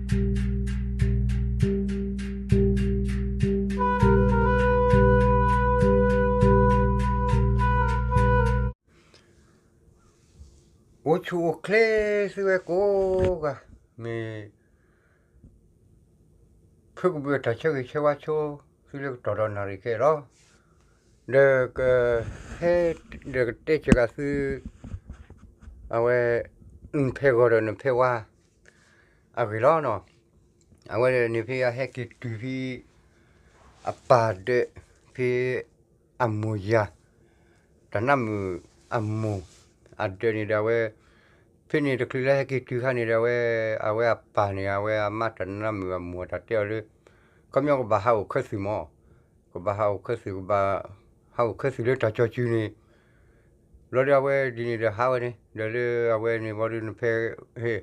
အိၣ်ဆူၣ်အိၣ်ချ့သုဝဲကိးဂၤ, မ့ၢ် ဖုကဘုးတၢ်ဆၢဂ့ၤဆၢဝါဆိသုလၢကတီၢ်ဒီးနၣ်ရံၣ်ခဲအံၤလီၤ. ဒီးကဟဲ ဒီးကတဲစၢၤဂၤသု အဝဲ နဖဲဂီၤဒီးနဖဲဝါ အဂ့ၢ်လီၤနီၤ. အဝဲန့ၣ်ဖဲအဟဲက့ၤတုၤဖဲ အပၢ်ဒၢး ဖဲ အမိၢ်ယၤ တၢ်နါမုၣ်အမိၢ် အဒၢးန့ၣ်ဒီးအဝဲ ဖဲန့ၣ်တချုးလၢဟဲက့ၤတုၤခါန့ၣ်ဒီးအဝဲ အဝဲအပၢ်န့ၣ် အဝဲအမါတၢ်နါမုၣ်အမိၢ်တၢ်တဲအီၤလၢ ခီပညီကဘၣ်ဟးအိၣ်ခၢသုးမး, ကဘၣ်ဟးအိၣ်ခၢသုး ကဘၣ်ဟးအိၣ်ခၢသုးလၢတၢ်ကၠီၤစုၤန့ၣ် ဘျီဒီးအဝဲဒ်န့ၣ်ဒီးဟးဝဲန့ၣ် ဒီးလၢအဝဲန့ၣ်ဘျီဒီးနဖဲ ဟ့ၣ်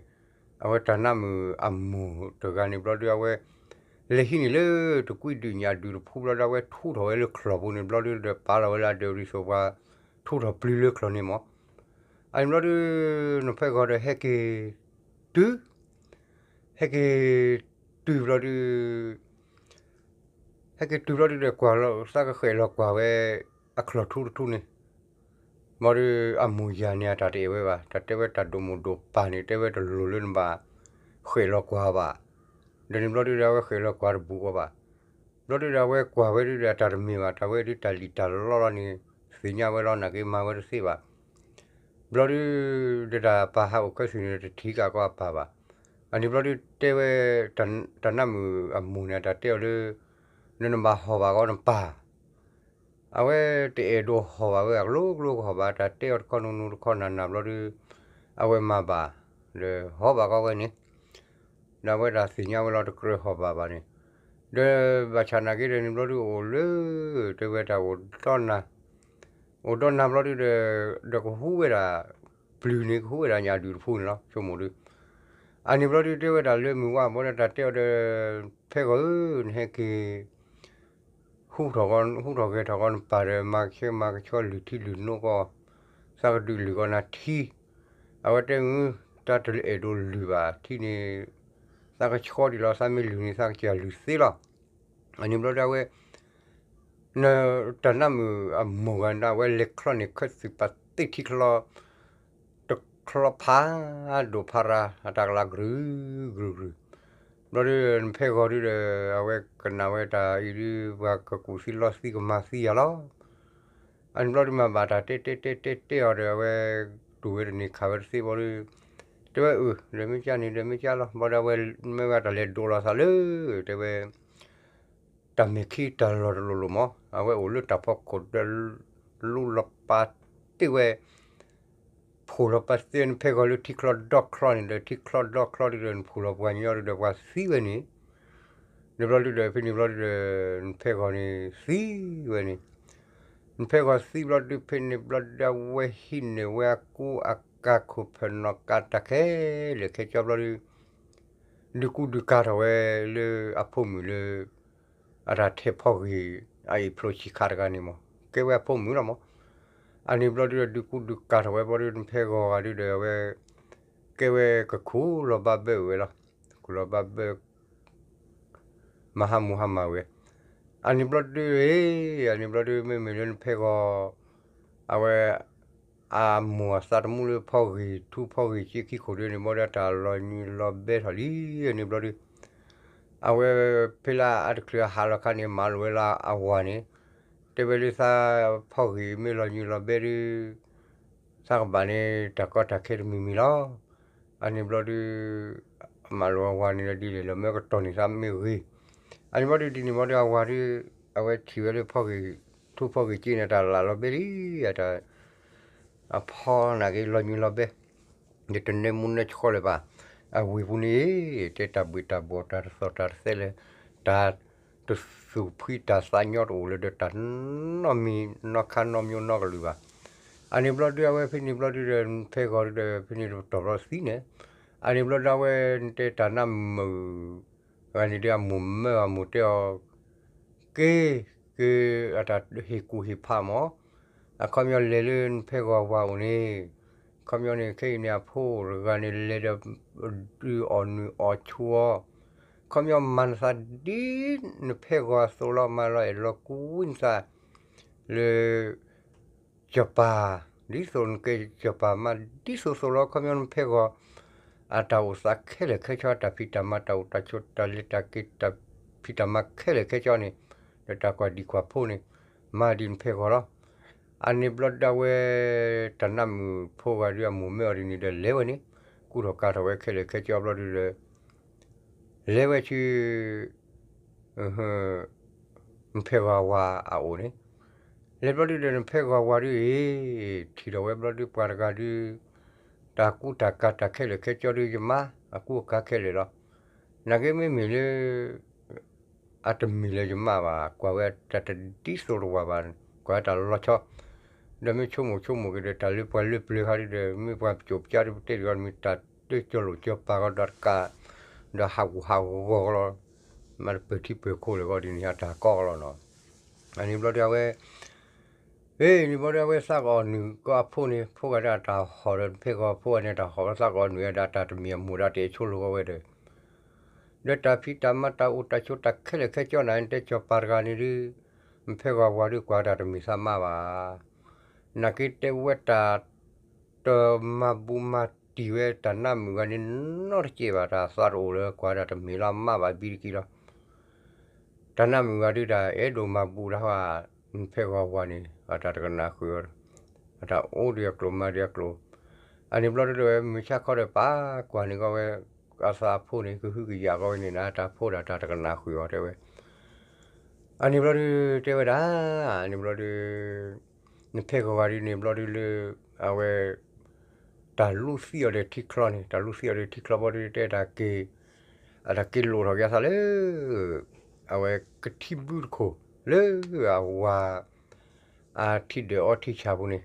အဝဲတၢ်နါမုၣ်အမိၢ်တဂၤန့ၣ်ဘျီဒီးအဝဲ လဲၤဟံးန့ၢ်လၢတကွံဒုၣ်ညၣ်ဒုၣ်တဖုဘျီဒီးအဝဲထူထီၣ်ဝဲလၢချီၣ်ပူၤန့ၣ်ဘျီဒီး ဒီးပာ်လီၤဝဲလၢအဒၢးရံၣ်စိးပှၤ ထူထီၣ်ပျုၤလၢချီၣ်န့ၣ်မး. အန့ၣ်ဘျီဒီး နဖဲဂီၤဒီးဟဲက့ၤတုၤ ဟဲက့ၤတုၤဘျီဒီး ဟဲက့ၤတုၤဘျီဒုးဒီးကွၢ်လီၤ သးကဃဲးလီၤကွၢ်ဝဲ အချီၣ်ထူတထူန့ၣ်, ဘျီဒီးအမိၢ်ယၤန့ၣ် အတၢ်တအဲၣ်ဝဲဘၣ်, တၢ်တဲဝဲတၢ်ဒိၣ်မိၢ်ဒိၣ်ပၢ်န့ၣ် တဲဝဲတလိၣ်လၢနဘၣ် ဃဲးလီၤကွၢ်ဘၣ်, ဒီးန့ၣ်ဘျီဒုးဒီးအဝဲဃဲးလီၤကွၢ်တဘူးအီၤဘၣ်. ဘျီဒုးဒီးအဝဲကွၢ်ဝဲဒုးဒီးတၢ်တမ့ၢ်ဘၣ်, တၢ်ဝဲဒုးတၢ်လံၣ်တၢ်လီလီၤန့ၣ် သ့ၣ်ညါဝဲလီၤ နာ်က့မၤဝဲတသ့ဘၣ်. ဘျီဒုး ဒီးတၢ်ပၢ်ဟးအိၣ်ခၢသုးန့ၣ် တထံၣ်ကးကီအပၢ်ဘၣ်. အန့ၣ်ဘျီဒုးတဲဝဲ တၢ်နါမုၣ်အမိၢ်န့ၣ် တၢ်တဲအီၤလၢ နနဘၣ်ဟီၣ်ဘၣ်ကီနပၢ်, အဝဲတအဲၣ်ဒိးဟီၣ်ဘၣ်ဝဲအကလိကလိကဟီၣ်ဘၣ် တၢ်တဲအီၤတခီနူနူတခီနၤနၤဘျီဒုး အဝဲမၤဘၣ် ဒီးဟီၣ်ဘၣ်ကီဝဲန့ၣ် ဒီးအဝဲဒၣ်သ့ၣ်ညါဝဲလီၤ တကြၢးဟီၣ်ဘၣ်ဘၣ်န့ၣ်, ဒီးဘၣ်ဆၣ်နာ်က့ဒီးန့ၣ်ဘျီဒုးအိၣ်လၢ တဲဝဲတၢ်အိၣ်ဒီနၤ အိၣ်ဒီနၤဘျီဒုးဒီး ဒီးကဟူးဝဲဒၣ် ပျုၤန့ၣ် ကဟူးဝဲဒၣ်ညၣ်ဒုၣ်တဖုန့ၣ်လီၤ ဆိကမိၣ်ဒုး. အန့ၣ်ဘျီဒုးတဲဝဲဒၣ်လၢမုၢ်ဝါဘီဒီးတၢ်တဲအီၤဒီး ဖဲဂီၤဧၢ နဟဲက့ၤ ဟူးထီၣ်ဂဲၤထီၣ်ဂီၤနပၢ်ဒီး မၤကဆှဲမၤကဆှီလုၢ်ထံလုၢ်နိကီၢ် သးကဒုးလုၢ်ဂီၤနၤထံ, အဝဲတဲမုၢ် တၢ်တအဲၣ်ဒိးလုၢ်ဘၣ်ထံန့ၣ် သးကဆှီဒံးလီၤ သးမ့ၢ်လုၢ်န့ၣ် သးကစၢ်လုၢ်သ့လီၤ. အန့ၣ်ဘျီဒုးအဝဲ နတၢ်နါမုၣ်အမိၢ်ဂၤန့ၣ်ဒီး အဝဲလဲၤချီန့ၢ်ခၢသုးပာ်သ့ၣ်ထံချီ တချီဖးဒိၣ်ဖးရၤ အတၢ်ကလၤကရုၢ်ကရုၢ်ကရုၢ်, ဘျီဒုးနဖဲဂီၤဒုးဒီး အဝဲကနၣ်ဝဲတၢ်အံၤဒုး ပှၤကကူၣ်သံလီသံကမၤသံယၤလီၤ. အန့ၣ်ဘျီဒုးမၤဘၣ်တၢ်တဲတဲတဲတဲတဲအီၤဒီး အဝဲတူၢ်ဝဲတန့ၢ်ခးဝဲတသ့ဘျီဒုး တဲဝဲအုၣ် ဒီးမ့ၢ်ကၢ်န့ၣ် ဒီးမ့ၢ်ကၢ်လီၤ ဘျီဒုးအဝဲမ့ၢ်ဝဲတၢ်လဲၤဒိးလီၤသးလၢ တဲဝဲ တၢ်မဲာ်ခံတၢ်လီၢ်တလိၤလိၤမး အဝဲအိၣ်လၢတၢ်ဖီခိၣ်ဒီး လူလီၤပာ်တ့ၢ်ဝဲ ဖှိၣ်လီၤပာ်သ့နဖဲဂီၤလၢထံချီဒီချီန့ၣ်ဒီး ထံချီဒီချီဒုးဒီး နဖှိၣ်လီၤပှၤညီဒုးဒီး ပှၤသံဝဲန့ၣ်, န့ၣ်ဘျီဒုးဒီး ဖဲန့ၣ်ဘျီဒုးဒီး နဖဲဂီၤန့ၣ်သံဝဲန့ၣ်, နဖဲဂီၤသံဘျီဒုး ဖဲန့ၣ်ဘျီဒုး အဝဲဟံးန့ၢ်ဝဲအကူအကၤခိၣ်ဖၢၣ်နီၣ်ကါတၢ်ခဲလၢာ်ခဲဆ့ဘျီဒုး ဒုးကူဒုးကၤထီၣ်ဝဲလၢအဖိမုၣ်လၢ အတၢ်ထဲးဖီဂ့ၤ အအ့ၣ်ဖျိဆံးခါတဂၤန့ၣ်မး ကဲဝဲအဖိမုၣ်လီၤမး. အန့ၣ်ဘျီဒုးဒီးဒုးကူဒုးကၤထီၣ်ဝဲဘျီဒုး နဖဲဂီၤဂၤဒုးဒီး အဝဲ ကဲဝဲကခူၣ်လီၤဘၣ်ဘၢဝဲလီၤ. ကခူၣ်လီၤဘၣ်ဘၢ မၤဟးမူဟးမၢ်ဝဲ. အန့ၣ်ဘျီဒုး အန့ၣ်ဘျီဒုး မ့မ့ၢ်လၢနဖဲဂီၤ အဝဲ အမိၢ်အသးတမူလၢဖီဂ့ၤထူဖီဂ့ၤက့ခံခိၣ်ဒုးန့ၣ်ဘျီဒုး တၢ်လီၤညွံးလီၤဘဲထီၣ်လံ. အန့ၣ်ဘျီဒုး အဝဲ ဖဲလၢအတချုးအဟးလီၤခါန့ၣ် မၤလိာ်ဝဲလၢအဝၤန့ၣ် တဲဝဲလၢသးဖီဂ့ၤမ့ၢ်လီၤညွံးလီၤဘဲဒုး သးကဘၣ်န့ၣ် တၢ်ကီတၢ်ခဲတမံၤမံၤလီၤ. အန့ၣ်ဘျီဒုး မၤလိာ်အဝၤန့ၣ်ဒီးဒ်လဲၣ်လီၤ မ့ၢ်ကတီၢ်န့ၣ်သးမ့ၢ်ဂ့ၤ. အန့ၣ်ဘျီဒုး ဒ်န့ၣ်ဘျီဒုး အဝၤဒုး အဝဲထံၣ်ဝဲလၢဖီဂ့ၤထူဖီဂ့ၤက့န့ၣ် တၢ်လၢလီၤဘဲလံ အတၢ် အဖီနာ်က့လီၤညွံးလီၤဘဲ ယတနဲမူနဲဆှီလၢၤဘၣ်. အဝ့ၢ်ပူၤန့ၣ် တဲတၢ်ဘှ့ၣ်တၢ်ဘှီၣ် တၢ်တသီၣ်တၢ်တသဲလၢၤ တၢ်တသူၣ်ဖှံတၢ်သးညီတအိၣ်လၢၤဒီး တၢ်နီတမံၤနီတခါနီတမံၤနီတကလုာ်ဘၣ်. အန့ၣ်ဘျီဒုး အဝဲဖဲန့ၣ်ဘျီဒုးဒီး ဖဲဂီၤဒုးဒီး ဖဲန့ၣ်တတီၢ်ဘျီသံန့ၣ် အန့ၣ်ဘျီဒုး အဝဲတဲတၢ်နါမုၣ် ဂၤန့ၣ်ဒီး အမိၢ်မၢအမိၢ်တဲအီၤ က့ၤ က့ၤ အတၢ်ဟ့ၣ်ကူၣ်ဟ့ၣ်ဖးမး အခီပညီလဲၤလၢနဖဲဂီၤဝၤအိၣ်န့ၣ် အခီပညီန့ၣ် ခဲအံၤန့ၣ် အဖိတဂၤန့ၣ် လဲၤဒီး ဒုးအီၣ်နုာ်အီၣ်ဆူၣ်အီၤ ခီပညီမၤနသးဒ်နဖဲဂီၤအသိးလီၤ, မၤလီၤအဲၣ်လီၤကွံနသး လၢ စီၤပၤ, ဒ်သိးနကဲစီၤပၤမးဒ်သိးသိးလီၤ. ခီပညီနဖဲဂီၤ အတၢ်အိၣ်သးခဲလၢာ်ခဲဆ့ တၢ်ဖံးတၢ်မၤ တၢ်အိၣ်တၢ်ဆိး တၢ်လဲၤတၢ်က့ၤ တၢ်ဖံးတၢ်မၤခဲလၢာ်ခဲဆ့န့ၣ်, ဒီးတၢ်ကွၢ်ဒံၣ်ကွၢ်ဖိန့ၣ် မၤဒ်နဖဲဂီၤလီၤ. အန့ၣ်ဘျီဒုးအဝဲ တၢ်နါမုၣ်ဖိဂၤဒုးအမိၢ်မၢအီၤဒ်န့ၣ်ဒီး လဲၤဝဲန့ၣ် ကူၣ်ထီၣ်ကၤထီၣ်ဝဲခဲလၢာ်ခဲဆ့ဘျီဒုးဒီး လဲၤဝဲဆူ နဖဲဂီၤဝၤအအိၣ်န့ၣ်, လဲၤဘျီဒုးဒီး နဖဲဂီၤဝၤဒုးအံၤ ထံၣ်ထီၣ်ဝဲဘျီဒုး ပှၤတဂၤဒုး တၢ်ကူတၢ်ကၤတၢ်ခဲလၢာ်ခဲဆ့ဒုး ယမါ အကူအကၤခဲလၢာ်လီၤ. နာ်က့မ့မ့ၢ်လၢ အတမ့ၢ်လၢယမါဘၣ်, ကွၢ်ဝဲတၢ်တဒ်သိးတဝၤဘၣ်, ကွၢ်ဝဲတၢ်လီၤဆီ, ဒီးမ့ၢ်ဆိကမိၣ်ဆိကမိၣ်က့ၤဒီး တၢ်လၢပှၤလၢပျၢၤခါဒုးဒီး မ့ၢ်ပှၤကၠိၣ်ပျၢ်ဒုးပတဲတဂီၢ် မ့ၢ်တၢ်တကၠီလိာ်ကၠီပာ်ဂီၤဒီးတကး ဒီးဟးဂူာ်ဟးဂီၤလီၤ, မ့ၢ်တပၢၢ်ထံပၢၢ်ခိၣ်လၢာ်ဂီၢ်ဒ်န့ၣ် အတၢ်ကီကလီနီၤ. အန့ၣ်ဘျီဒုးအဝဲ အ့ၣ် န့ၣ်ဘျီဒုးအဝဲသးကအီၣ်နုၢ်ကီၢ်အဖိန့ၣ် ဖိဂၤဒၣ်တၢ်ဟီၣ်ဒီး နဖဲဂီၤဖိဂၤန့ၣ် တၢ်ဟီၣ်ဝဲသးကအီၣ်နုၢ်ဝဲဒၣ် တၢ်တမံၤအမိၢ်ဒၣ်တအဲၣ်ဆိလိာ်ဂီၢ်ဝဲဒီး ဒီးတၢ်ဖံးတၢ်မၤတၢ်အိၣ်တၢ်ဆိးတၢ်ခဲလၢာ်ခဲဆ့န့ၣ် နတဲစီၤပၤတဂၤန့ၣ်ဒုး နဖဲဂီၤဝၤဒုးကွၢ်တၢ်တမ့ၢ်သးမါဘၣ်. နာ်က့တဲဝဲတၢ် တမၤဘူးမၤတံၢ်ဝဲတၢ်နါမုၣ်ဂၤန့ၣ်နီတစဲးဘၣ် တၢ်သးတအိၣ်လၢကွၢ်ဒၣ်တမ့ၢ်လၢမါဘၣ်ဘံတက့ၢ်လီၤ. တၢ်နါမုၣ်ဂၤဒုးတၢ်အဲၣ်ဒိးမၤဘူးတၢ်ဟီ နဖဲဂီၤဝၤန့ၣ် အတၢ်တကနၣ်ဃုာ်အီၤ, အတၢ်အိၣ်ဒီးအကျိၤမၤဒီးအကျိၤ, အန့ၣ်ဘျီဒုးဒီးဝဲမုၢ်ဆါခီဒီးပာ်ကွၢ်န့ၢ်ကီးဝဲ အသးအဖိန့ၣ် ကဟုကယာ်ကီးဝဲန့ၣ်နၤ တၢ်ဖိဒၣ်တၢ်တကနၣ်ဃုာ်အီၤတဲဝဲ အန့ၣ်ဘျီဒုးတဲဝဲဒၣ်, အန့ၣ်ဘျီဒုး နဖဲဂီၤဝၤဒုးန့ၣ်ဘျီဒုးလၢ အဝဲ တၢ်လူသံအီၤဒီးထံချီန့ၣ် တၢ်လူသံအီၤဒီးထံချီဘျီဒုးတဲတၢ်က့ၤ အတၢ်က့ၤလိာ်ထီၣ်က့ၤအသးလၢ အဝဲကထံဘုတခိၣ် လၢအဝၤ အထံဒၢးအီထံဆၣ်ပူၤန့ၣ်,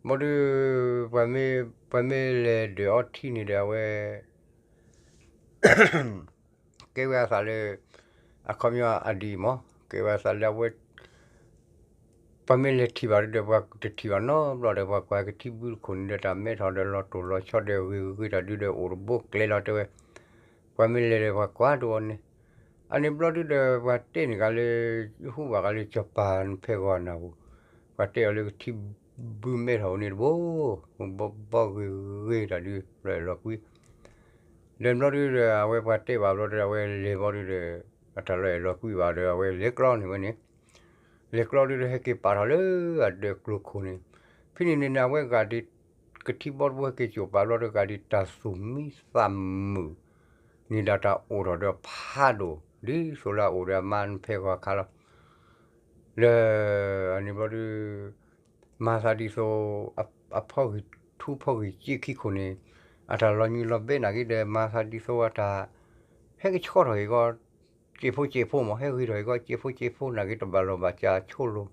ဘျီဒုး ပှၤမ့ၢ်လဲၤဒၢးအီထံန့ၣ်ဒီးအဝဲ ကဲဝဲအသးလၢ အခီပညီအဒံးမး ကဲဝဲအသးလၢအဝဲ ပှၤမ့ၢ်လဲၤထံၣ်ဘၣ်ဒုးဒီး ပှၤတထံၣ်ဘၣ်နီတဘျီဒီး ပှၤကွၢ်ကထံဘုတခိၣ်န့ၣ်ဒီး တၢ်မဲထီၣ်ဒီးလီၤတိၢ်လီၤဆီဒီးဂ့ၤဂ့ၤတၢ်ဒုးဒီးအိၣ်တဘိကျဲလီၤတဲဝဲ, ပှၤမ့ၢ်လဲၤဒီးပှၤကွၢ်တဝီန့ၣ်, အန့ၣ်ဘျီဒုးဒီး ပှၤတဲန့ၣ်ကလၢ ဟူဘၣ်ကလၢစီၤပၤနဖဲဂီၤနၢ်ပူၤ, ပှၤတဲအီၤလၢကထံဘုမဲထီၣ်န့ၣ်တဘိ, ဘီဘီဂ့ၤဂ့ၤတၢ်ဒုး လီၤအဲၣ်လီၤကွံ ဒီးဘျီဒုးဒီး အဝဲပှၤတဲဘၣ်ဘျီဒီး အဝဲလဲၤဘျီဒုးဒီး အတၢ်လီၤအဲၣ်လီၤကွံဘၣ်ဒီး အဝဲလဲၤကျီန့ၣ်ဝဲန့ၣ်, လဲၤကျီဒုးဒီး ဟဲက့ၤပာ်ထီၣ်လၢအဒၢးကျိၤခိၣ်န့ၣ်, ဖဲန့ၣ်န့ၣ်န့ၣ် အဝဲဂၤဒ် ကထံဘီတဘိဟဲက့ၤစိာ်ပာ်ဘျီဒီး ဂၤဒ်တၢ်သူၣ်မံသးမုာ် န့ၣ်ဒီးတၢ်အိၣ်ထီၣ်ဒီးဖးဒိၣ် ဒ်သိးလၢအအိၣ်ဒီးအမါနဖဲဂီၤအခါလီၤ. လၢ အန့ၣ်ဘျီဒုး မၤသးဒ်သိး အဖီဂံၢ်ထူဖီဂံၢ်က့ခံခိၣ်န့ၣ် အတၢ်လီၤညွံးလီၤဘဲနာ်က့ဒီး မၤသးဒ်သိးအတၢ် ဟဲကဆှီထီၣ်က့ၤကီး စ့ဖိစ့ဖိမး ဟဲဂ့ၤထီၣ်က့ၤကီး စ့ဖိစ့ဖိနာ်က့တဘၣ်လီၢ်ဘၣ်စးဆိလိၤ,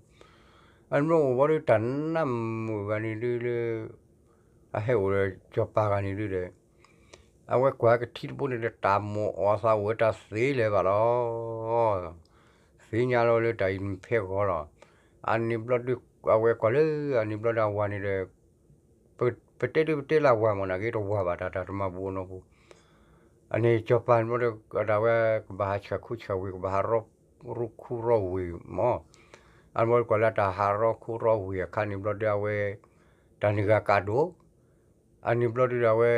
အန့ၣ်ဘျီအိၣ်ဘျီဒုးတၢ်နါမုၣ်ဂၤန့ၣ်ဒုးလၢ အဟဲအိၣ်ဒီးစီၤပၤဂၤန့ၣ်ဒုးဒီး အဝဲကွၢ်ကထံတဘိန့ၣ်ဒီး တၢ်မိၣ်အီၣ်သးအိၣ်ဝဲတၢ်သ့လၢၤဘၣ်လီၤ. သ့ၣ်ညါလီၤလၢတၢ်အံၤနဖဲဂီၤလီၤ. အန့ၣ်ဘျီဒုး အဝဲကွၢ်လၢ အန့ၣ်ဘျီဒုးအဝၤန့ၣ်ဒီး ပတဲဒုးပတဲလၢအဝၤမး နာ်က့တဝၤဘၣ်တၢ် တၢ်တမၤဘူးအနီၢ်ပူၤ, အန့ၣ်စီၤပၤန့ၣ်ဘျီဒီး အတၢ်ဝဲကဘၣ်ဟးဆှၣ်ခူဆှၣ်ဝ့ၢ် ကဘၣ်ဟးရီခူရီဝ့ၢ်မး, အန့ၣ်ဘျီဒုးကွၢ်လၢတၢ်ဟးရီခူရီဝ့ၢ်အခါန့ၣ်ဘျီဒုးအဝဲ တၢ်န့ၣ်ဂၤကးဒိၣ် အန့ၣ်ဘျီဒုးဒီးအဝဲ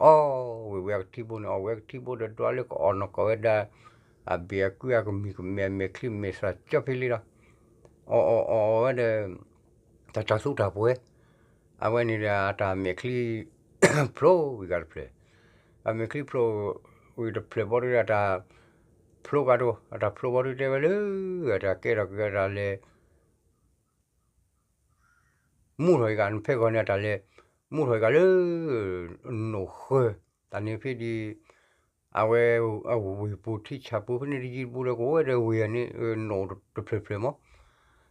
အီၣ်ဝံၣ်ဝံၣ်အကထံဘိန့ၣ် အီၣ်ဝံၣ်ဝံၣ်အကထံဘိဒီးဒွးလၢကအီၣ်နီၢ်ကီၢ်ဝဲဒၣ် အဘ့ၣ်အကုၢ်အကမံၤကမဲ အမဲာ်ချံမဲာ်သၣ်ကၠီဖဲလံလီၤ. အီၣ်အီၣ်အီၣ်အီၣ်ဝဲဒီး တၢ်တၢ်သူတၢ်ပှဲၤ အဝဲန့ၣ်ဒီးအတၢ်မဲာ်ချံ ဖျိဝံၤဂၤတဖျၢၣ်, အမဲာ်ချံဖျိဝံၤတဖျၢၣ်ဘီဒုးဒီးအတၢ် ဖျိကးဒိၣ် အတၢ်ဖျိဘီဒုးတဲဝဲလၢ အတၢ်ကဲထီၣ်က့ၤအတၢ်လဲၤ မူထီၣ်အံၤဂၤ နဖဲဂီၤန့ၣ် အတၢ်လဲၤ မူထီၣ်အံၤဂၤလၢ နိၣ်ဃၢၤ တၢ်န့ၣ်ဖဲဒ် အဝဲ အဝ့ၢ်ပူၤထံဆၣ်ပူၤ ဖဲန့ၣ်တယံၤတဘူးဒီး ကအိၣ်ဝဲဒီးဝ့ၢ်အန့ၣ် နိၣ်တဖျၢၣ်ဖျၢၣ်မး,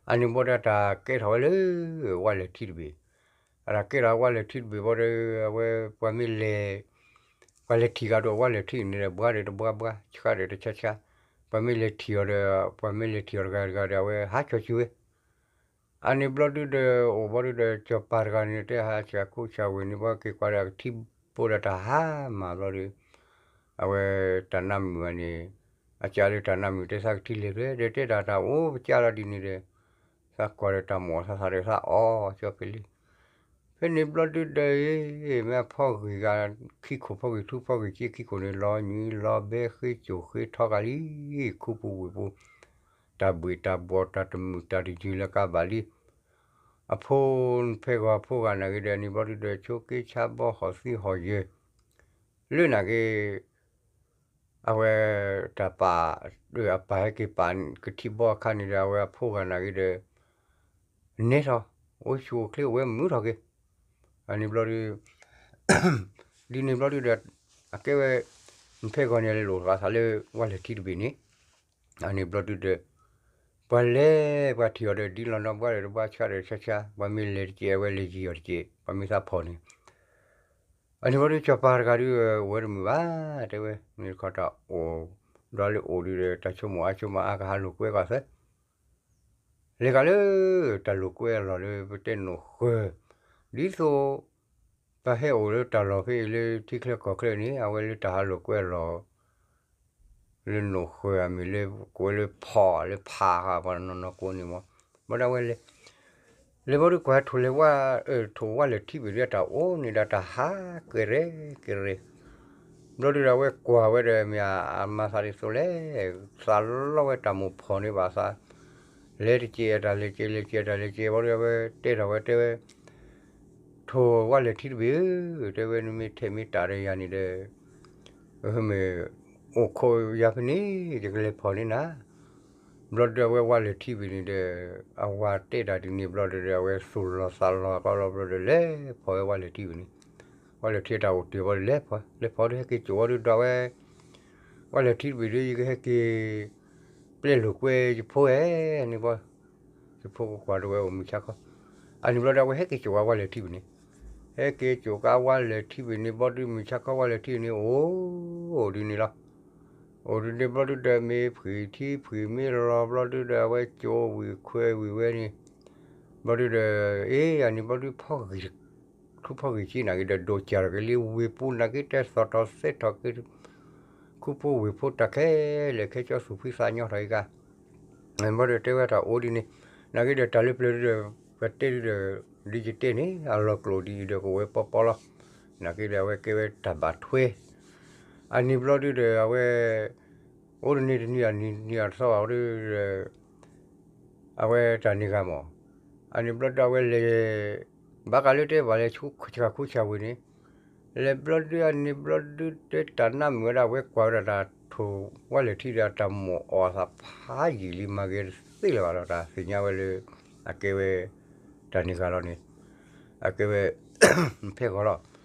အန့ၣ်ဘီဒီးတၢ်ကဲထီၣ်ဝဲလၢ ဝါလဲၤထံတဘ့ၣ်, အတၢ်ကဲထီၣ်ဝါလဲၤထံတဘ့ၣ်ဘီဒီး အဝဲပှၤမ့ၢ်လဲၤ ပှၤလဲၤထံၣ်ဂၤဒီး ဝါလဲၤထံန့ၣ်ဒီး ဘှါဒီးတဘှါဘှါ ဆှါဒီးတဆါဆါ, ပှၤမ့ၢ်လဲၤထံၣ်အီၤဒီး ပှၤမ့ၢ်လဲၤထံၣ်အီၤတဂၤတဂၤဒီး အဝဲဟးကၠီၤစုၤဝဲ အန့ၣ်ဘျီဒုဒီး အိၣ်ဘျီဒုဒီး စီၤပၤတဂၤန့ၣ် တဲဟးဆှၣ်ခိၣ်ဆှၣ်ဝ့ၢ်န့ၣ် ဘီက့ၤကွၢ်ဒီးအကထံဘိဒီးတၢ်ဟါမၢ်ဘျီဒု အဝဲတၢ်နါမုာ်ဂၤန့ၣ် အကးလၢတၢ်နါမုာ် တဲသးကထံၣ်လဲၤဖဲဒီး တဲတၢ်တၢ်အိၣ်ပကးလီၤဒ်န့ၣ်ဒီး သးကွၢ်ဒီးတၢ်မိၣ်သးသးဒီးသးအီၣ်ကၠီဖဲလံ. ဖဲန့ၣ်ဘျီဒုဒီး မ့ၢ်အဖီဂ့ၤဂၤ ခံခိၣ်ဖီဂ့ၤထူဖီဂ့ၤက့ခံခိၣ်န့ၣ် လီၤညွံးလီၤဘဲဃ့ကၠိၣ်ဃ့ထီဂၤလံ. ခူပူၤဝ့ၢ်ပူၤ တၢ်ဘှ့ၣ်တၢ်ဘှီၣ် တၢ်တမုာ်တၢ်တယုာ်လၢကဘၣ်လံ. အဖိ ဖဲဂီၤအဖိဂၤနာ်က့ဒီး န့ၣ်ဘျီဒုဒီး ဆိးက့ဆါဘီဟီၣ်သံဟီၣ်ယၢၤ လၢနာ်က့ အဝဲ တၢ်ပာ် အပၢ်ဟဲက့ၤပာ်ကထံၣ်ဘီအခါန့ၣ်ဒီး အဝဲအဖိဂၤနာ်က့ဒီး နဲထီၣ် အိၣ်ဆူၣ်အိၣ်ချ့ အိၣ်ဝဲမုာ်ထီၣ်က့ၤ. အန့ၣ်ဘျီဒု ဒ်န့ၣ်ဘျီဒုဒီး အကဲဝဲ ဖဲဂီၤန့ၣ် လဲၤလိာ်သးလၢဝၣ်လဲၤထံတဘ့ၣ်န့ၣ် အန့ၣ်ဘျီဒုဒီး ပှၤလဲၤပှၤထံၣ်အီၤဒီး ဒ်လီၤနီၤ ဘှါဒီးတဘှါ ဆါဒီးဆါဆါ ပှၤမ့ၢ်လဲၤတကဲး အဝဲလဲၤယံာ်အီၤတကဲး ပှၤမ့ၢ်သးဖီၣ်န့ၣ် အန့ၣ်ဘျီဒု စီၤပၤတဂၤဒု အိၣ်ဝဲတမုာ်ဘၣ် တဲဝဲ မ့ၢ်တခီတၢ်အိၣ် ဒီးလၢအိၣ်ဒုဒီး တၢ်ဆိကမိၣ်အါဆိကမိၣ်အါ ကဟးလိာ်ကွဲကီၢ်သၢ လဲၤကးလၢ တၢ်လိာ်ကွဲအလီၢ်လၢပတဲနိၣ်ဃၢၤ ဒ်သိး ပဟဲအိၣ်လၢတၢ်လီၢ်ဖဲအံၤလၢထံချၢကီၢ်ချၢန့ၣ် အဝဲလၢတၢ်ဟးလိာ်ကွဲအလီၢ် လၢနိၣ်ဃၢၤအမံၤလၢ ကိးလၢဖီၣ်လၢဖးဃာ်ပှၤနီၢ်နီၢ်ကိးန့ၣ်မး ဘၣ်ဒၣ်ဝဲလဲၤ လဲၤဘျီဒုကွၢ်ထိၣ်လဲၤဝဲ ထိၣ်ဝၣ်လဲၤထံဘ့ၣ်ဒု အတၢ်အိၣ်န့ၣ်ဒီးတၢ်ဟးကရဲကရဲ ဘျီဒုဒီးအဝဲကွၢ်ဝဲဒီးမ့ၢ်အမၤသးဒ်သိးလဲၣ် သးလီဝဲတၢ်မိၣ်ဖီၣ်န့ၢ်ဘၣ်သး လဲၤတကဲးအတၢ်လဲၤကဲး လဲၤကဲးအတၢ်လဲၤကဲး ဘျီဒုအဝဲတဲထီၣ်ဝဲတဲဝဲ ထိၣ်ဝၣ်လဲၤထံတဘ့ၣ်ဧၢ တဲဝဲ နမ့ၢ်ထဲးမ့ၢ်တၢ်ဒီးယၤန့ၣ်ဒီး မ့ၢ်အိၣ်ခိးယၤဖဲန့ၣ် ယကလဲၤဖီၣ်န့ၢ်နၤ ဘျီဒုအဝဲဝၣ်လဲၤထံဘ့ၣ်န့ၣ်ဒီး အဝၤတဲတၢ်ဒ်န့ၣ်ဘျီဒုဒီး အဝဲသူၣ်လီၤသးလီၤကီလီၤဘျီဒု လဲၤဖီၣ်ဝဲဝၣ်လဲၤထံဘ့ၣ်န့ၣ် ဝၣ်လဲၤထံအတၢ်အိၣ်တ့ၢ်ဘျီဒု လဲၤဖီၣ် လဲၤဖီၣ်ဒု ဟဲက့ၤစိာ်ဝဲဒုဒီးဝဲ ဝၣ်လဲၤထံတဘ့ၣ်ဒု ယကဟဲက့ၤ ပျဲလိာ်ကွဲယဖိဧဲန့ၣ်ဘျီ ယဖိကကွၢ်ဒိးဝဲအိၣ်မုာ်ဆါခီ အန့ၣ်ဘျီဒုအဝဲဟဲက့ၤစိာ်ဝဲဝၣ်လဲၤထံဘ့ၣ်န့ၣ် ဟဲက့ၤစိာ်ကါဝၣ်လဲၤထံဘ့ၣ်န့ၣ် ဘျီဒုမုာ်ဆါခီဝၣ်လဲၤထံန့ၣ် အိၣ်ဒ်န့ၣ်လီၤ အိၣ်ဒ်န့ၣ်ဘျီဒုဒီး မ့ၢ်ဖှံၣ်ထံဖှံၣ်မ့ၢ်လီၤဘျီဒုဒီး အဝဲကၠိဝံၤခွဲဝံၤဝဲန့ၣ် ဘျီဒုဒီး အ့ အန့ၣ်ဘျီဒု ဖီဂ့ၤ ထူဖီဂ့ၤက့နာ်က့ဒီး ဒိၣ်ကၢ်ထီၣ်က့ၤလံ ဝ့ၢ်ပူၤနာ်က့တဲသိးထီၣ်သဲထီၣ်က့ၤ ခူဖိဝ့ၢ်ဖိတၢ်ခဲလၢာ်ခဲဆ့သူၣ်ဖှံသးညီထီၣ်က့ၤကါ ဘျီဒုတဲဝဲတၢ်အိၣ်ဒ်န့ၣ် နာ်က့ဒီးတၢ်လၢပျၢၤဒုဒီး ပတဲဒုဒီး ဒ်ယတဲန့ၣ် အလီၤကျိာ်ဒ်အံၤဒီးကဝဲပီပီလီၤ နာ်က့ဒီးအဝဲကဲဝဲတၢ်ဘၣ်ထွဲ အန့ၣ်ဘျီဒုဒီးအဝဲ အိၣ်တနံၤတနံၤအနံၤတနံၤအသီဘၣ်ဒုဒီး အဝဲတၢ်န့ၢ်ဂၤမး အန့ၣ်ဘျီဒုအဝဲလဲၤ ဘၣ်ဃးလၢတဲဘၣ်လဲၤဆူဆှၣ်ခူဆှၣ်ဝ့ၢ်န့ၣ် လဲၤဘျီဒုအန့ၣ်ဘျီဒုတဲတၢ်နါမုာ်ဝဲဒၣ် အဝဲကွၢ်ဝဲဒၣ်တၢ်ထိၣ်ဝၣ်လဲၤထံဒီးအတၢ်မိၣ်အီၣ်အသးဖးယံာ်လံ မၤဂ့ၤတသ့လၢၤဘၣ်ဒီး တၢ်သ့ၣ်ညါဝဲလၢ အကဲဝဲ တၢ်န့ၢ်ဂၤလီၤန့ၣ် အကဲဝဲ ဖဲဂီၤလီၤ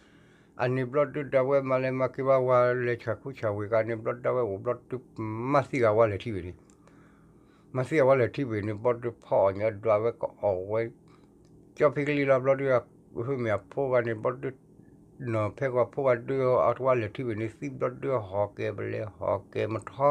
အန့ၣ်ဘျီဒုဒီးအဝဲမၤလဲၤမၤက့ၤဘၣ်ဝဲလဲၤဆှၣ်ခူဆှၣ်ဝ့ၢ်ကန့ၣ်ဘျီဒုအဝဲအိၣ်ဘျီဒု မၤသံဂၤဝၣ်လဲၤထံဝံၤန့ၣ် မၤသံဂၤဝၣ်လဲၤထံဝံၤန့ၣ် ဘျီဒုဖီအီၣ်ညါဒွးဝဲကအီၣ်ဝဲ ကၠီဖံကလံၤလီၤဘျီဒု မ့ၢ်အဖိဂၤန့ၣ် ဘျီဒု နီၢ်ဖဲဂီၤဖိဂၤဒု အဝၣ်လဲၤထံဝံၤန့ၣ် သံဘျီဒုဟီၣ်ကဲဘလဲၤဟီၣ်ကဲမထီ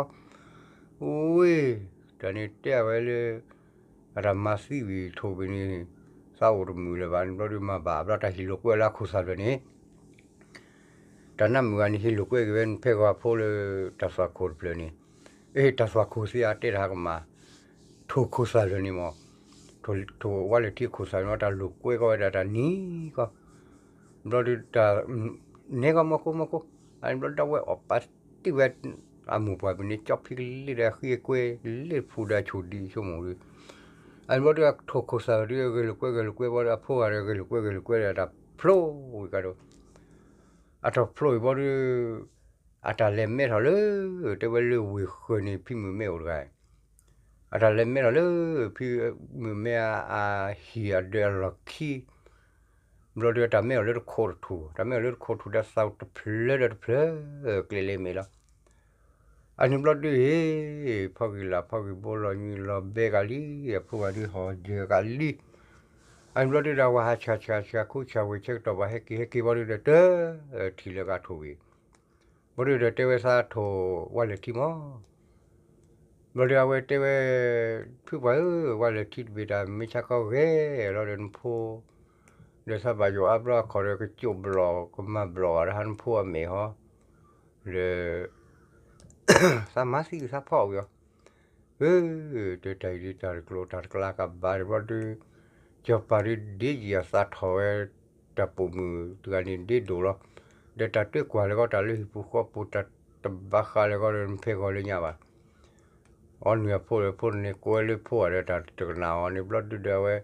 ဝ့ၢ် တၢ်န့ၣ်တဲဝဲလၢ အတၢ်မၤသံဝံၤထိၣ်ဝံၤန့ၣ် သးအိၣ်တမုာ်လၢၤဘၣ်န့ၣ် ဘျီဒုမၤဘၣ်ဘျီတၢ်ဟ့ၣ်လိာ်ကွဲလၢအခိၣ်သၣ်ဖျၢၣ်န့ၣ် တၢ်နါမုာ်ဂၤန့ၣ် ဟ့ၣ်လိာ်ကွဲက့ၤဝဲဖဲဂီၤဖိလၢ တၢ်သွၣ်ခိၣ်တဖျၢၣ်န့ၣ် အ့ တၢ်သွၣ်ခိၣ်သ့အတဲတၢ်ဟးကမၣ် ထိၣ်ခိၣ်သၣ်ဖျၢၣ်န့ၣ်မး ထိၣ်ဝၣ်လဲၤထံခိၣ်သၣ်ဖျၢၣ်န့ၣ် တၢ်လိာ်ကွဲကီဝဲဒၣ်တၢ်နံၤကီ ဘျီဒုတၢ် နဲကီမီၢ်ကိမီၢ်ကိ အန့ၣ်ဘျီဒုအဝဲအီၣ်ပာ်တ့ၢ်ဝဲ အမိၢ်ပှၢ်ပူၤန့ၣ် ကၠီဖံကလံၤဒီးအဃံအကွဲ လၢဖူဒီးအဆိၣ်ဒံးဆိကမိၣ်ဒု အန့ၣ်ဘျီဒုထိၣ်ခိၣ်သၣ်ဖျၢၣ်ဒု ဂဲၤလိာ်ကွဲဂဲၤလိာ်ကွဲဘျီဒု အဖိဂၤဒီးဂဲၤလိာ်ကွဲဂဲၤလိာ်ကွဲဒီးတၢ်ဖျိဝံၤကဒီး အတၢ်ဖျိဝံၤဘျီဒု အတၢ်လဲၤမဲထီၣ်လၢ တဲဝဲလၢဝ့ၢ်ဃၢၤန့ၣ် ဖံမုၣ်မဲအိၣ်တဂၤ အတၢ်လဲၤမဲထီၣ်လၢ ဖံမုၣ်မဲအဟံၣ်အဒၢးအလီၢ်ခံ ဘျီဒုတၢ်မဲအီၤလၢတခိးတထူၣ် တၢ်မဲအီၤလၢတခိးထူၣ်ဒီးသးတဖျၢၣ်ဒီးတဖျၢၣ် ကျဲလဲၤမဲာ်လီၤ အန့ၣ်ဘျီဒု ဖီဂံၢ်လၢ်ဖီဂံၢ်ဘိလီၤညွံးလီၤဘဲကလံ အဖိဂၤဒုဟီၣ်ယၢၤကလံ အန့ၣ်ဘျီဒုဒီးဝၤဟးဆှၣ်ဆှၣ်ဆှၣ်ခူဆှၣ်ဝ့ၢ်ဆၢကတီၢ်ဘၣ်ဟဲက့ၤဟဲက့ၤဘျီဒုဒီးတၢ်ထံၣ်လၢကထိၣ်ဝံၤ ဘျီဒုဒီးတဲဝဲသးထိၣ်ဝၣ်လဲၤထံမး ဘျီဒုအဝဲတဲဝဲ ဖုပှၢ်ဧၢ ဝၣ်လဲၤထံတဘ့ၣ်တၢ်မ့ၢ်ဆါခီဂဲၤလီၤဒီးနဖိ ဒီးသးဘၣ်ယိၣ်အါဘျီအခီၣ်ဒီးကကၠိၣ်ဘျီၣ်ကမၤဘျီၣ်ဘၣ်ဒီးဟးနဖိအမဲာ်ဟီ ဒီး သးမၤသံသးဖီၣ်ဝံၤအီၤ, အၢ တဲတၢ်အံၤဒ်တၢ်တကျိၤတၢ်တကျါကဘၣ်တဘျီဒုး, စီၤပၤဒုးဒ့ယံာ်အသးထီၣ်ဝဲ, တၢ်ပိာ်မုၣ်တဂၤန့ၣ်ဒ့ဒိၣ်လီၤ, ဒီးတၢ်တကွၢ်လၢၤဂီၢ်တၢ်လၢဟံၣ်ပူၤဃီပူၤ တၢ်တဘၣ်ဃးလၢၤဂီၢ်ဒီးနဖဲဂီၤလၢညါဘၣ်, အီနုၢ်အဖိဒီးဖိန့ၣ်ကိးဝဲလၢဖိဂၤဒီးတၢ်တကနၣ်အီၤန့ၣ်ဘျီဒုးဒီးအဝဲ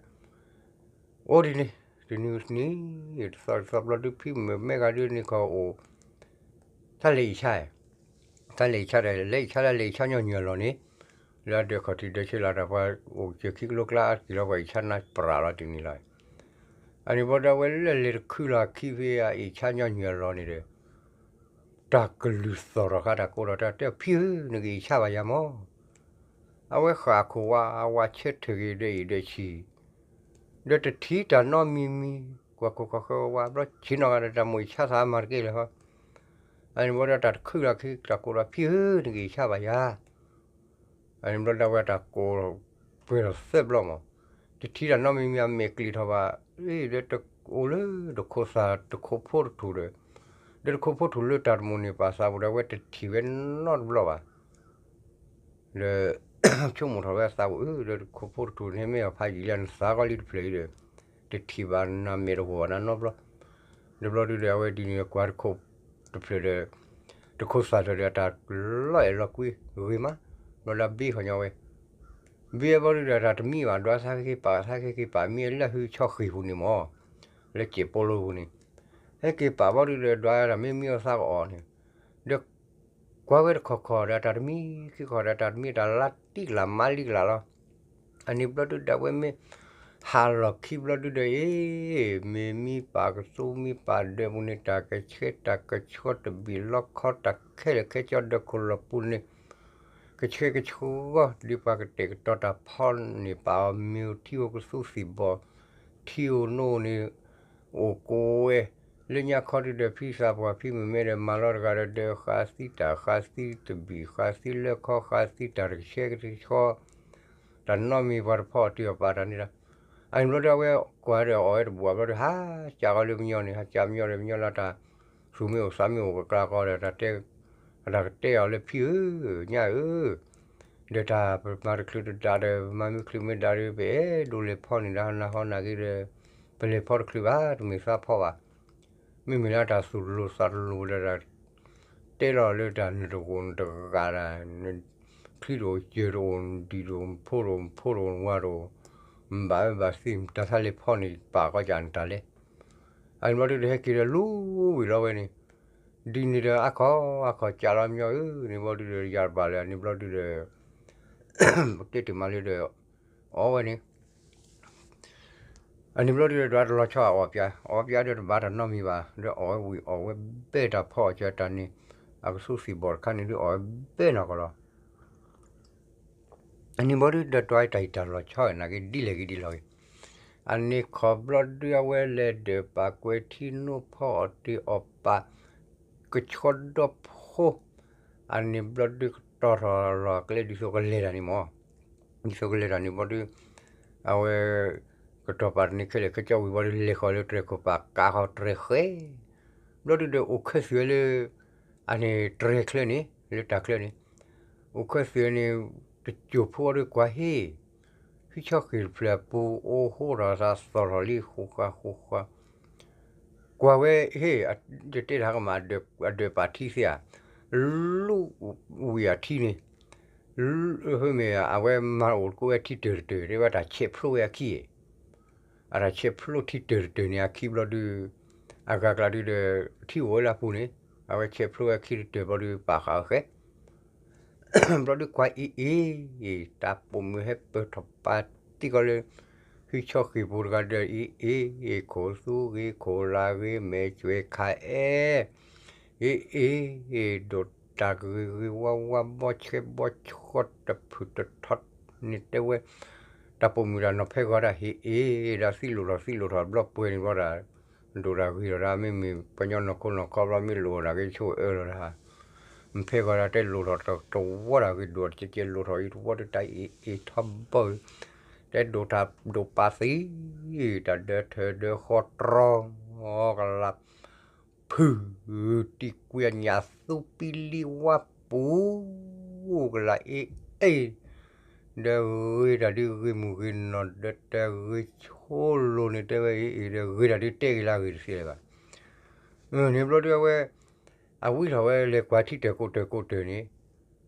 အိၣ်ဒ်န့ၣ် တနံၤတနံၤ တသီတသီဘျီဒုး ဖံမုၣ်မဲဂၤဒုးန့ၣ်ခီအိၣ် တၢ်လဲၤအံၤဆါ, တၢ်လဲၤအံၤဆါဒီး လဲၤအံၤဆါလၢလဲၤအံၤဆါညီနုၢ်အလီၢ်န့ၣ်, လၢအဒၢးခီၣ်ထံးဒၢးဆၢလီၤတၢ်ပှၤအိၣ်စၢၤခံကလိကျါအါတက့ၢ်လီၤ ပှၤအံၤဆါနါပြးလီၤတနံၤလီၤ, အန့ၣ်ဘျီဒုးအဝဲလၢလဲၤတခုလီၤအခံဖဲအအံၤဆါညီနုၢ်အလီၢ်န့ၣ်ဒီး တၢ်ကလုၢ်သီၣ်ထီၣ်ဃာ်တၢ်ကိးထီၣ်တၢ်တဲ ဖံဧၢ နကအံၤဆါဘၣ်ယၤမၢ် အဝဲဃၣ်ခိၣ်ဝါ အဝဲဆၢထၢၣ်က့ၤဒၢးအံၤဒၢးဆံး, ဒီးတထံၣ်တၢ်နီတမံၤမံၤ ကွၢ်ခိၣ်ကွၢ်ဃၢၤဝဲဘျီ ဆ့ၣ်နီၤဂၤဒီးတၢ်မိၣ်အံၤဆါသးမၤတက့ၢ်လၢၤဟီ, အန့ၣ်ဘျီဒီးတၢ်တခုလီၤခံ တၢ်ကိးထီၣ်ဖံဧၢ နကအံၤဆါဘၣ်ယၤ အန့ၣ်ဘျီဒၣ်ဝဲတၢ်ကိးပှဲၤထီၣ်သၢဘျီမး, တထံၣ်တၢ်နီတမံၤမံၤ အမဲာ်ကျံၤထီၣ်ဘၣ်, ဒီးတအိၣ်လၢတခိးသၣ်တခိးဖိတထူၣ်ဒီး, ဒီးတခိးဖိထူၣ်လၢတၢ်တမိၣ်န့ၢ်ပာ်သးပူၤဒီး အဝဲတထံၣ်ဝဲနီတဘျီဘၣ်, ဒီး ဆိကမိၣ်ထီၣ်ဝဲအသးပူၤ အၢ ဒီးတခိးဖိတထူၣ်န့ၣ်မ့ၢ်အဖးယံာ်လၢနသးကီလံတဖျၢၣ်အံၤဒီး, တထံၣ်ဘၣ်နၤမဲာ်တဝီၤဘၣ်နၤနီတဘျီ, ဒီးဘျီဒုဒီး အဝဲဒ်န့ၣ်ကွၢ်တခိးတဖျၢၣ်ဒီး တခိးသၣ်တဖျၢၣ်ဒီး အတၢ်လီၤအဲၣ်လီၤကွံဂ့ၤမး, ဘျီလၢဘ့ၣ်ဃီညီဝဲ, ဘ့ၣ်အဘျီဒုဒီး တၢ်တမံဘၣ် ဒွးသးက့ၤက့ၤပာ်သးက့ၤက့ၤပာ် မ့ၢ်အလၢဟုဆီဃံၣ်ပူၤန့ၣ်မး, လၢစဲးပိလိပူၤန့ၣ်, ဟဲက့ၤပာ်ဘျီဒုဒီး ဒွးတၢ်မ့ၢ်မံအီၤသးကအီၣ်န့ၣ်, ဒီး ကွၢ်ဝဲတခီခီဒီး တၢ်တမံခံခီဒီး တၢ်တမံ တၢ်လါတံၢ်ကလးမါလံကလးလီၤ, အန့ၣ်ဘျီဒုဒီး အဝဲမ့ၢ်ဟးလီၢ်ခံဘျီဒုဒီး အ့ မ့ၢ်မံပာ်ကသူမံပာ်ဒၢးပူၤန့ၣ် တၢ်ကဆှဲတၢ်ကဆှီတဘ့ၣ်လီခီတၢ်ခဲလၢာ်ခဲဆ့ဒီးခိၣ်လီၤပူၤန့ၣ် ကဆှဲကဆှီ ဒ်ပှၤကတဲာ်ကတီၤတၢ်ဖီန့ၣ် ပာ်အီၤမ့ၢ်ထံဧိၤကသူသံၣ်ဘီၣ် ထံဧိၤနိန့ၣ် အိၣ်ကိးဝဲ, လၢညါခီဒုဒီး ဖံသးပှၢ်ဖံမုၢ်မဲဒီး မၤလီၤတဂၤဒီး ဒီးဃာ်သံတၢ်ဃာ်သံတဘ့ၣ် ဃာ်သံလၢခီ ဃာ်သံတၢ်တကဆှဲကဆှီ တၢ်နီတမံၤပှၤတဖီအီၣ်တ့ၢ်အီၣ်ပာ်တၢ်န့ၣ်ဒီး, အန့ၣ်ဘျီဒီး အဝဲကွၢ်ဒီးအီၣ်ဝဲတဘၣ်ဘျီဒီး ဟးကးကီလၢကညီန့ၣ် ဟးကးကညီဒီး ကညီလၢတၢ်သူၣ်မ့ၢ်အိၣ်သးမ့ၢ်အိၣ်ကကျါကီဒီး တၢ်တဲ တၢ်ကတဲအီၤလၢ ဖံဧၢ ညၣ်ဧၢ ဒီးတၢ်ပမၤတချုးတဒၣ်ဒီး ပမၤမ့ၢ်ချုးမ့ၢ်ဒၣ်ဒီး ပအဲၣ်ဒိးလဲၤဖီန့ၣ်ဒီး နဟီနၤဂ့ၤဒီး ပလဲၤဖီတချုးဘၣ် တမ့ၢ်သးဖီဘၣ်. မ့မ့ၢ်လၢတၢ်သူၣ်လိၤသးတလိၤဒီး တဲလီၤလၢတၢ်နတဂိာ်နတဂၤဒၣ် နချံတအိၣ် ယၢၢ်တအိၣ် နဒံၣ်တအိၣ် နဖိတအိၣ် နဖိတအိၣ် နဝၤတအိၣ် နဘၣ်ဝဲဘၣ်သ့ တၢ်သးလဲၤဖီန့ၣ် ပာ်ကီၢ်ကၢ်နတၢ်လဲၤ အန့ၣ်ဘျီဒုဒီး ဟဲက့ၤဒီးလူဝံၤလီၤဝဲန့ၣ်, ဒ်န့ၣ်ဒီးအါခီအါခီကးလီၤ မညီဧၢ န့ၣ်ဘျီဒုဒီး ယၤတဘၣ်လၢ အန့ၣ်ဘျီဒုဒီး ပတဲတ့ၢ်မးလၢဒီး အီၣ်ဝဲန့ၣ် အန့ၣ်ဘျီဒုဒီး ဒွးတလီၤဆီအီၣ်ပၠး အီၣ်ပၠးဒီးတဘၣ်တၢ်နီတမံၤဘၣ် ဒီးအီၣ်ဝဲဝံၤအီၣ်ဝဲဘဲတၢ်ဖီအီၣ်ကၢတၢ်န့ၣ် အကသူသံၣ်ဘီၣ်တခါန့ၣ်ဒုးအီၣ်ဝဲဘဲနီၢ်ကီၢ်လီၤ. အန့ၣ်ဘျီဒုဒီး ဒွးတၢ်အံၤတၢ်လီၤဆီနာ်က့ ဒ်လဲၣ်ဂ့ၤဒ်လဲၣ်ဂ့ၤ, အန့ၣ်ခီဘျီဒု အဝဲလဲၤဒၢးပာ်ကွဲၤထံနိဖီအီၣ်တ့ၢ်အီၣ်ပာ် ကဆီဒီဖိ, အန့ၣ်ဘျီဒု ကတီၤထီၣ်လီၤကျဲ ဒ်သိးကလဲၤတၢ်န့ၣ်မး, ဒ်သိးကလဲၤတၢ်န့ၣ်ဘျီဒု အဝဲ ကတီၤပာ်တန့ၢ်ခဲလၢာ်ခဲဆ့ဝံၤဘျီဒု လဲၤဃီၤလၢတြဲၤခိၣ်ပာ်ကးဃီၤတြဲၤဃဲ ဘျီဒုဒီး အိၣ်ခၢၣ်သုးဝဲလၢ အန့ၣ်တြဲၤချၢန့ၣ် လၢတၢ်ချၢန့ၣ် အိၣ်ခၢၣ်သုးန့ၣ် တစိၢ်ဖိအီၤဒီးကွၢ်ဟ့ၣ်, ဟံးဆီဃ့ၣ်တဖျၢၣ်အပူၤ အိၣ်ဟိထီၣ်သးသီၣ်ထီၣ်လံ ဃိဃာ်ဃိဃာ် ကွၢ်ဝဲဟ့ၣ်, ယတဲတဟါကမၣ် အဒၢးပာ်ထံသ့ဧါ, လူဝံၤအထံန့ၣ်, မ့ၢ်အဝဲမၤအိၣ်တကိးဝဲထံတၢၢ်တတၢၢ် တဲဝဲတၢ်ဆဲးဖျိဝဲအခံ, အတၢ်ဆဲးဖျိထံတၢၢ်တတၢၢ်န့ၣ် အခံဘျီဒု အဂၤကျါဒုဒီး ထံအိၣ်ဝဲလၢအပူၤန့ၣ် အဝဲဆဲးဖျိဝဲအခံတတၢၢ်ဘျီဒု ပာ်ဃာ်အီၤဃဲ ဘျီဒုကွၢ်အ့ၣ်အ့ၣ်, တၢ်ပိာ်မုၣ်ဟဲပၢၢ်ထီၣ်ပာ်တံၢ်ကီးလၢ ဟံးဆီဃ့ၣ်ပူၤတဂၤဒီး အ့ၣ်အ့ၣ်, ခိၣ်သူဂ့ၤခိၣ်လါဂ့ၤ မဲာ်ကွဲးခါအဲၣ်, အ့ၣ်အ့ၣ်, ဒိၣ်တၢ်ဂ့ၤဂ့ၤဝါဝါ ဘီဆှဲဘီဆှီ တဖုၣ်တထီန့ၣ်တဲဝဲ တၢ်ပိာ်မုၣ်တၢ်နီၤဖဲဂီၤဒၣ် ဟ့ၣ်အ့ၣ် ဒၣ်သံလိၣ်ထီၣ်သံလိၣ်ထီၣ်ဘျီပှဲၤန့ၣ်ဘျီဒၣ် ဒိၣ်တၢ်ဂ့ၤထီၣ်ဒၣ် မ့မ့ၢ်ပှၤကညီနီၢ်ခိနီၢ်ခီဘျီ မ့ၢ်လိၣ်တၢ်ဂ့ၤဆိၣ်အၢလီၤဒၣ် မ့ၢ်ဖဲဂီၤဒၣ်တဲလိၣ်ထီၣ်တဝီတၢ်ဂ့ၤ ဒိၣ်တကဲးကဲးလိၣ်ထီၣ်အံၤတဝီဒုး တၢ်အ့ၣ်အ့ၣ်ထီဘီ တဲဒိၣ်တၢ်ဒိၣ်ပာ်သံ တၢ်ဒၢထၢၣ်ဒၢဃီတြီကလး ဟုၣ် တံၢ်ကွံာ်အညၣ်သူပံလံဝါပူၤ ကလၤအ့အ့ၣ် ဒီးဂ့ၤတၢ်ဒုးဂ့ၤမုၢ်ဂ့ၤနီၢ် ဒီးတၢ်ဂ့ၤဆိလိၤန့ၣ် တဲဝဲအ့ၣ်အ့ၣ် ဒီးဂ့ၤတၢ်ဒုးတဲဂ့ၤလၢအဂ့ၤတသ့လၢၤဘၣ်. န့ၣ်ဘျီဒုးအဝဲ အဝံထီၣ်ဝဲလဲၤကွၢ်ထံတၢၢ်ကိးတၢၢ်ကိးတၢၢ်န့ၣ်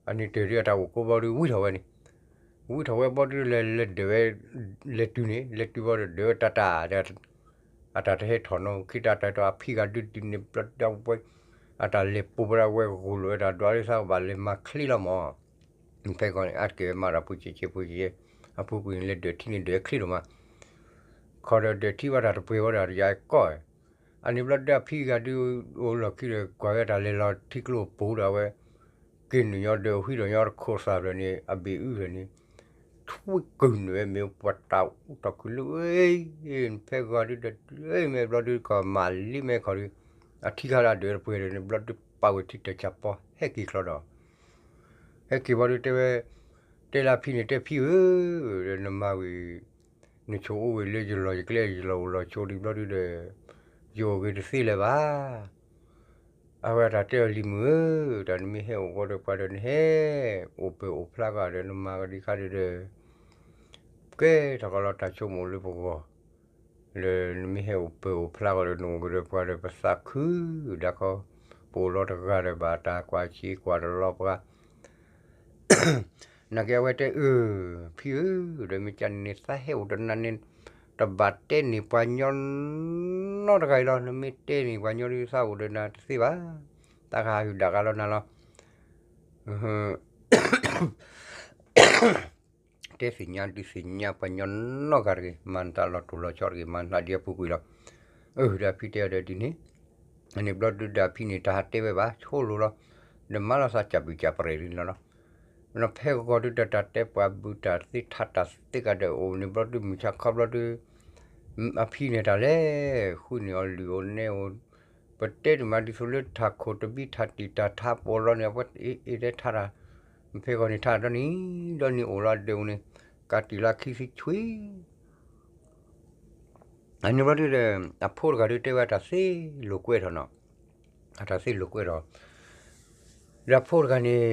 အန့ၣ်တၢၢ်ဒုးအတၢ်အိၣ်ကိးဘျီဒုးဝံထီၣ်ဝဲန့ၣ် ဝံထီၣ်ဝဲဘျီဒုးလဲၤလဲၤဒၢးဝဲ လဲၤတုၤန့ၣ် လဲၤတုၤဘျီဒီးဒၢးဝဲတၢ်တၢ်ဒီး အတၢ်တဟဲထီၣ်နီၢ်ခံတၢ်တၢ်ဒီး အဖံဂၤဒုးတုၤန့ၣ်ဘျီဒုးဝဲ အတၢ်လဲၤပိာ်ဝဲဒၣ်ဝဲဂိၢ်လိာ်ဝဲတၢ်ဒွးလၢသးကဘၣ်လဲၤမၤချ့လီၤမး. ဖဲဂီၤန့ၣ် အါတက့ၢ်ဝဲမၤတၢ်ပူၤစ့စ့ပူၤစ့စ့ အပူၤကွံာ်န့ၣ်လဲၤဒၢးထံန့ၣ်ဒၢးချ့လိာ်မး ခီဒီးဒၢးထံဘၣ်တၢ်တပှဲၤဝဲဒီးယၤကီၢ် အန့ၣ်ဘျီဒုးအဖံဂၤဒုးအိၣ်လီၢ်ခံဒီး ကွၢ်ဝဲတၢ်လဲၤလီၤထံကျိပူၤဒီးဝဲ က့ၤနုာ်ညီဒၢးဝံဒီးညီတခိးသၣ်ဖျၢၣ်န့ၣ် အဘ့ၣ်အုဖျၢၣ်န့ၣ် ထွံကုၢ်နုာ်ဝဲမ့ၢ်ပှၤတၢ်အူတၢ်ခုၣ်လၢ ဖဲဂီၤဒုးဒီး မ့ၢ်ဘျီဒုးကီၢ်မၤလံမဲခီၣ်ဒုး အထံခါလၢအဒၢးတပှဲၤဒီးန့ၣ် ဘျီဒုးပာ်ဝဲထံတၢ်ဆၣ်ပီ ဟဲက့ၤချီဒီး ဟဲက့ၤဘျီဒုးတဲဝဲ တဲလၢအဖံန့ၣ် တဲဖံဧၢ ဒီးနမၤဝံၤ နဆိၣ်အိၣ်ဝဲလၢယလီၢ်ယကျဲ ယလီၢ်အိၣ်လီၢ်ဆိးဒံးဘျီဒုးဒီး ယအိၣ်ဂ့ၤတသ့လၢၤဘၣ်. အဝဲတၢ်တဲအီၤလံၤမုၣ်ဧၢ, တၢ်နမ့ၢ်ဟဲအိၣ်ဘျီဒီးပှၤဒီးနဟဲ အိၣ်ပၢၢ်အိၣ်ဖျါကဒီး နမၤကဒံခါဒုးဒီး ကဲထီၣ်ကလီတၢ်ဆိကမိၣ်လၢပဂီၢ် လၢနမ့ၢ်ဟဲအိၣ်ပၢၢ်အိၣ်ဖျါကဒီး နအိၣ်ကဒီးပှၤဒီးပသးခု ဒၣ်ခီ ပအိၣ်လီၤတဂၤဒီးဘၣ်တၢ်ကွၢ်ဆံကွၢ်တလီၤပှၤ နာ်က့အဝဲတဲအၢ ဖံဧၢ, ဒီးမ့ၢ်ကန့ၣ် သးဟဲအိၣ်ဒီးနၤန့ၣ် တဘၣ်တဲန့ၢ်ပှၤညီနီတဂၤအံၤလီၤ. နမ့ၢ်တဲန့ၢ်ပှၤညီဒုး သးအိၣ်ဒီးနၤတသ့ဘၣ်. သးကဟးဟုၣ်ဒၣ်ကလီနၤလီၤ. တဲသ့ၣ်ညါဒုးသ့ၣ်ညါပှၤညီနီတဂၤတဂ့ၤ, မၤနတၢ်လီၤတိၢ်လီၤဆီတဂ့ၤ, မၤနတၢ်ဒ်အပူၤကွံာ်လီၤ. အၢ ဒီးဖံတဲအီၤဒီးဒ်န့ၣ် အန့ၣ်ဘျီဒုးဒီးဖံန့ၣ် တၢ်ဟးတဲဝဲဘၣ် ဆိလိၤလီၤ. ဒီးမၤလီၤသးကၢ်ဘုၣ်ကၢ်ပြဲၤလံလီၤလီၤ. ဖဲဂီၤဒုးဒီးတၢ်တဲပှၤဘုၣ်တၢ်သ့ထးတၢ်သ့ကဒီးအိၣ်န့ၣ်ဘျီဒုး မုၢ်ဆါခီဘျီဒုး အဖံန့ၣ်တၢ်လဲၤဃုန့ၢ်အီၤလုၢ်အိၣ်နဲအိၣ် ပတဲဒ်မးဒ်သိးလၢထးခိၣ်တဘံထးတံၢ်တၢ်ထးပိာ်လီၤန့ၣ် အဝဲအ့ၣ်တဲထးတၢ် ဖဲဂီၤန့ၣ်ထးဒီနံၤ ဒီနံၤအိၣ်လီၤဒၢးအိၣ်န့ၣ် ကးတံာ်လီၤခံဆံဆွံ အန့ၣ်ဘျီဒုးဒီး အဖိတဂၤဒုးတဲဝဲအတၢ်သ့လိာ်ကွဲထီၣ်နီၤ, အတၢ်သ့လိာ်ကွဲထီၣ်, ဒီးအဖိတဂၤန့ၣ်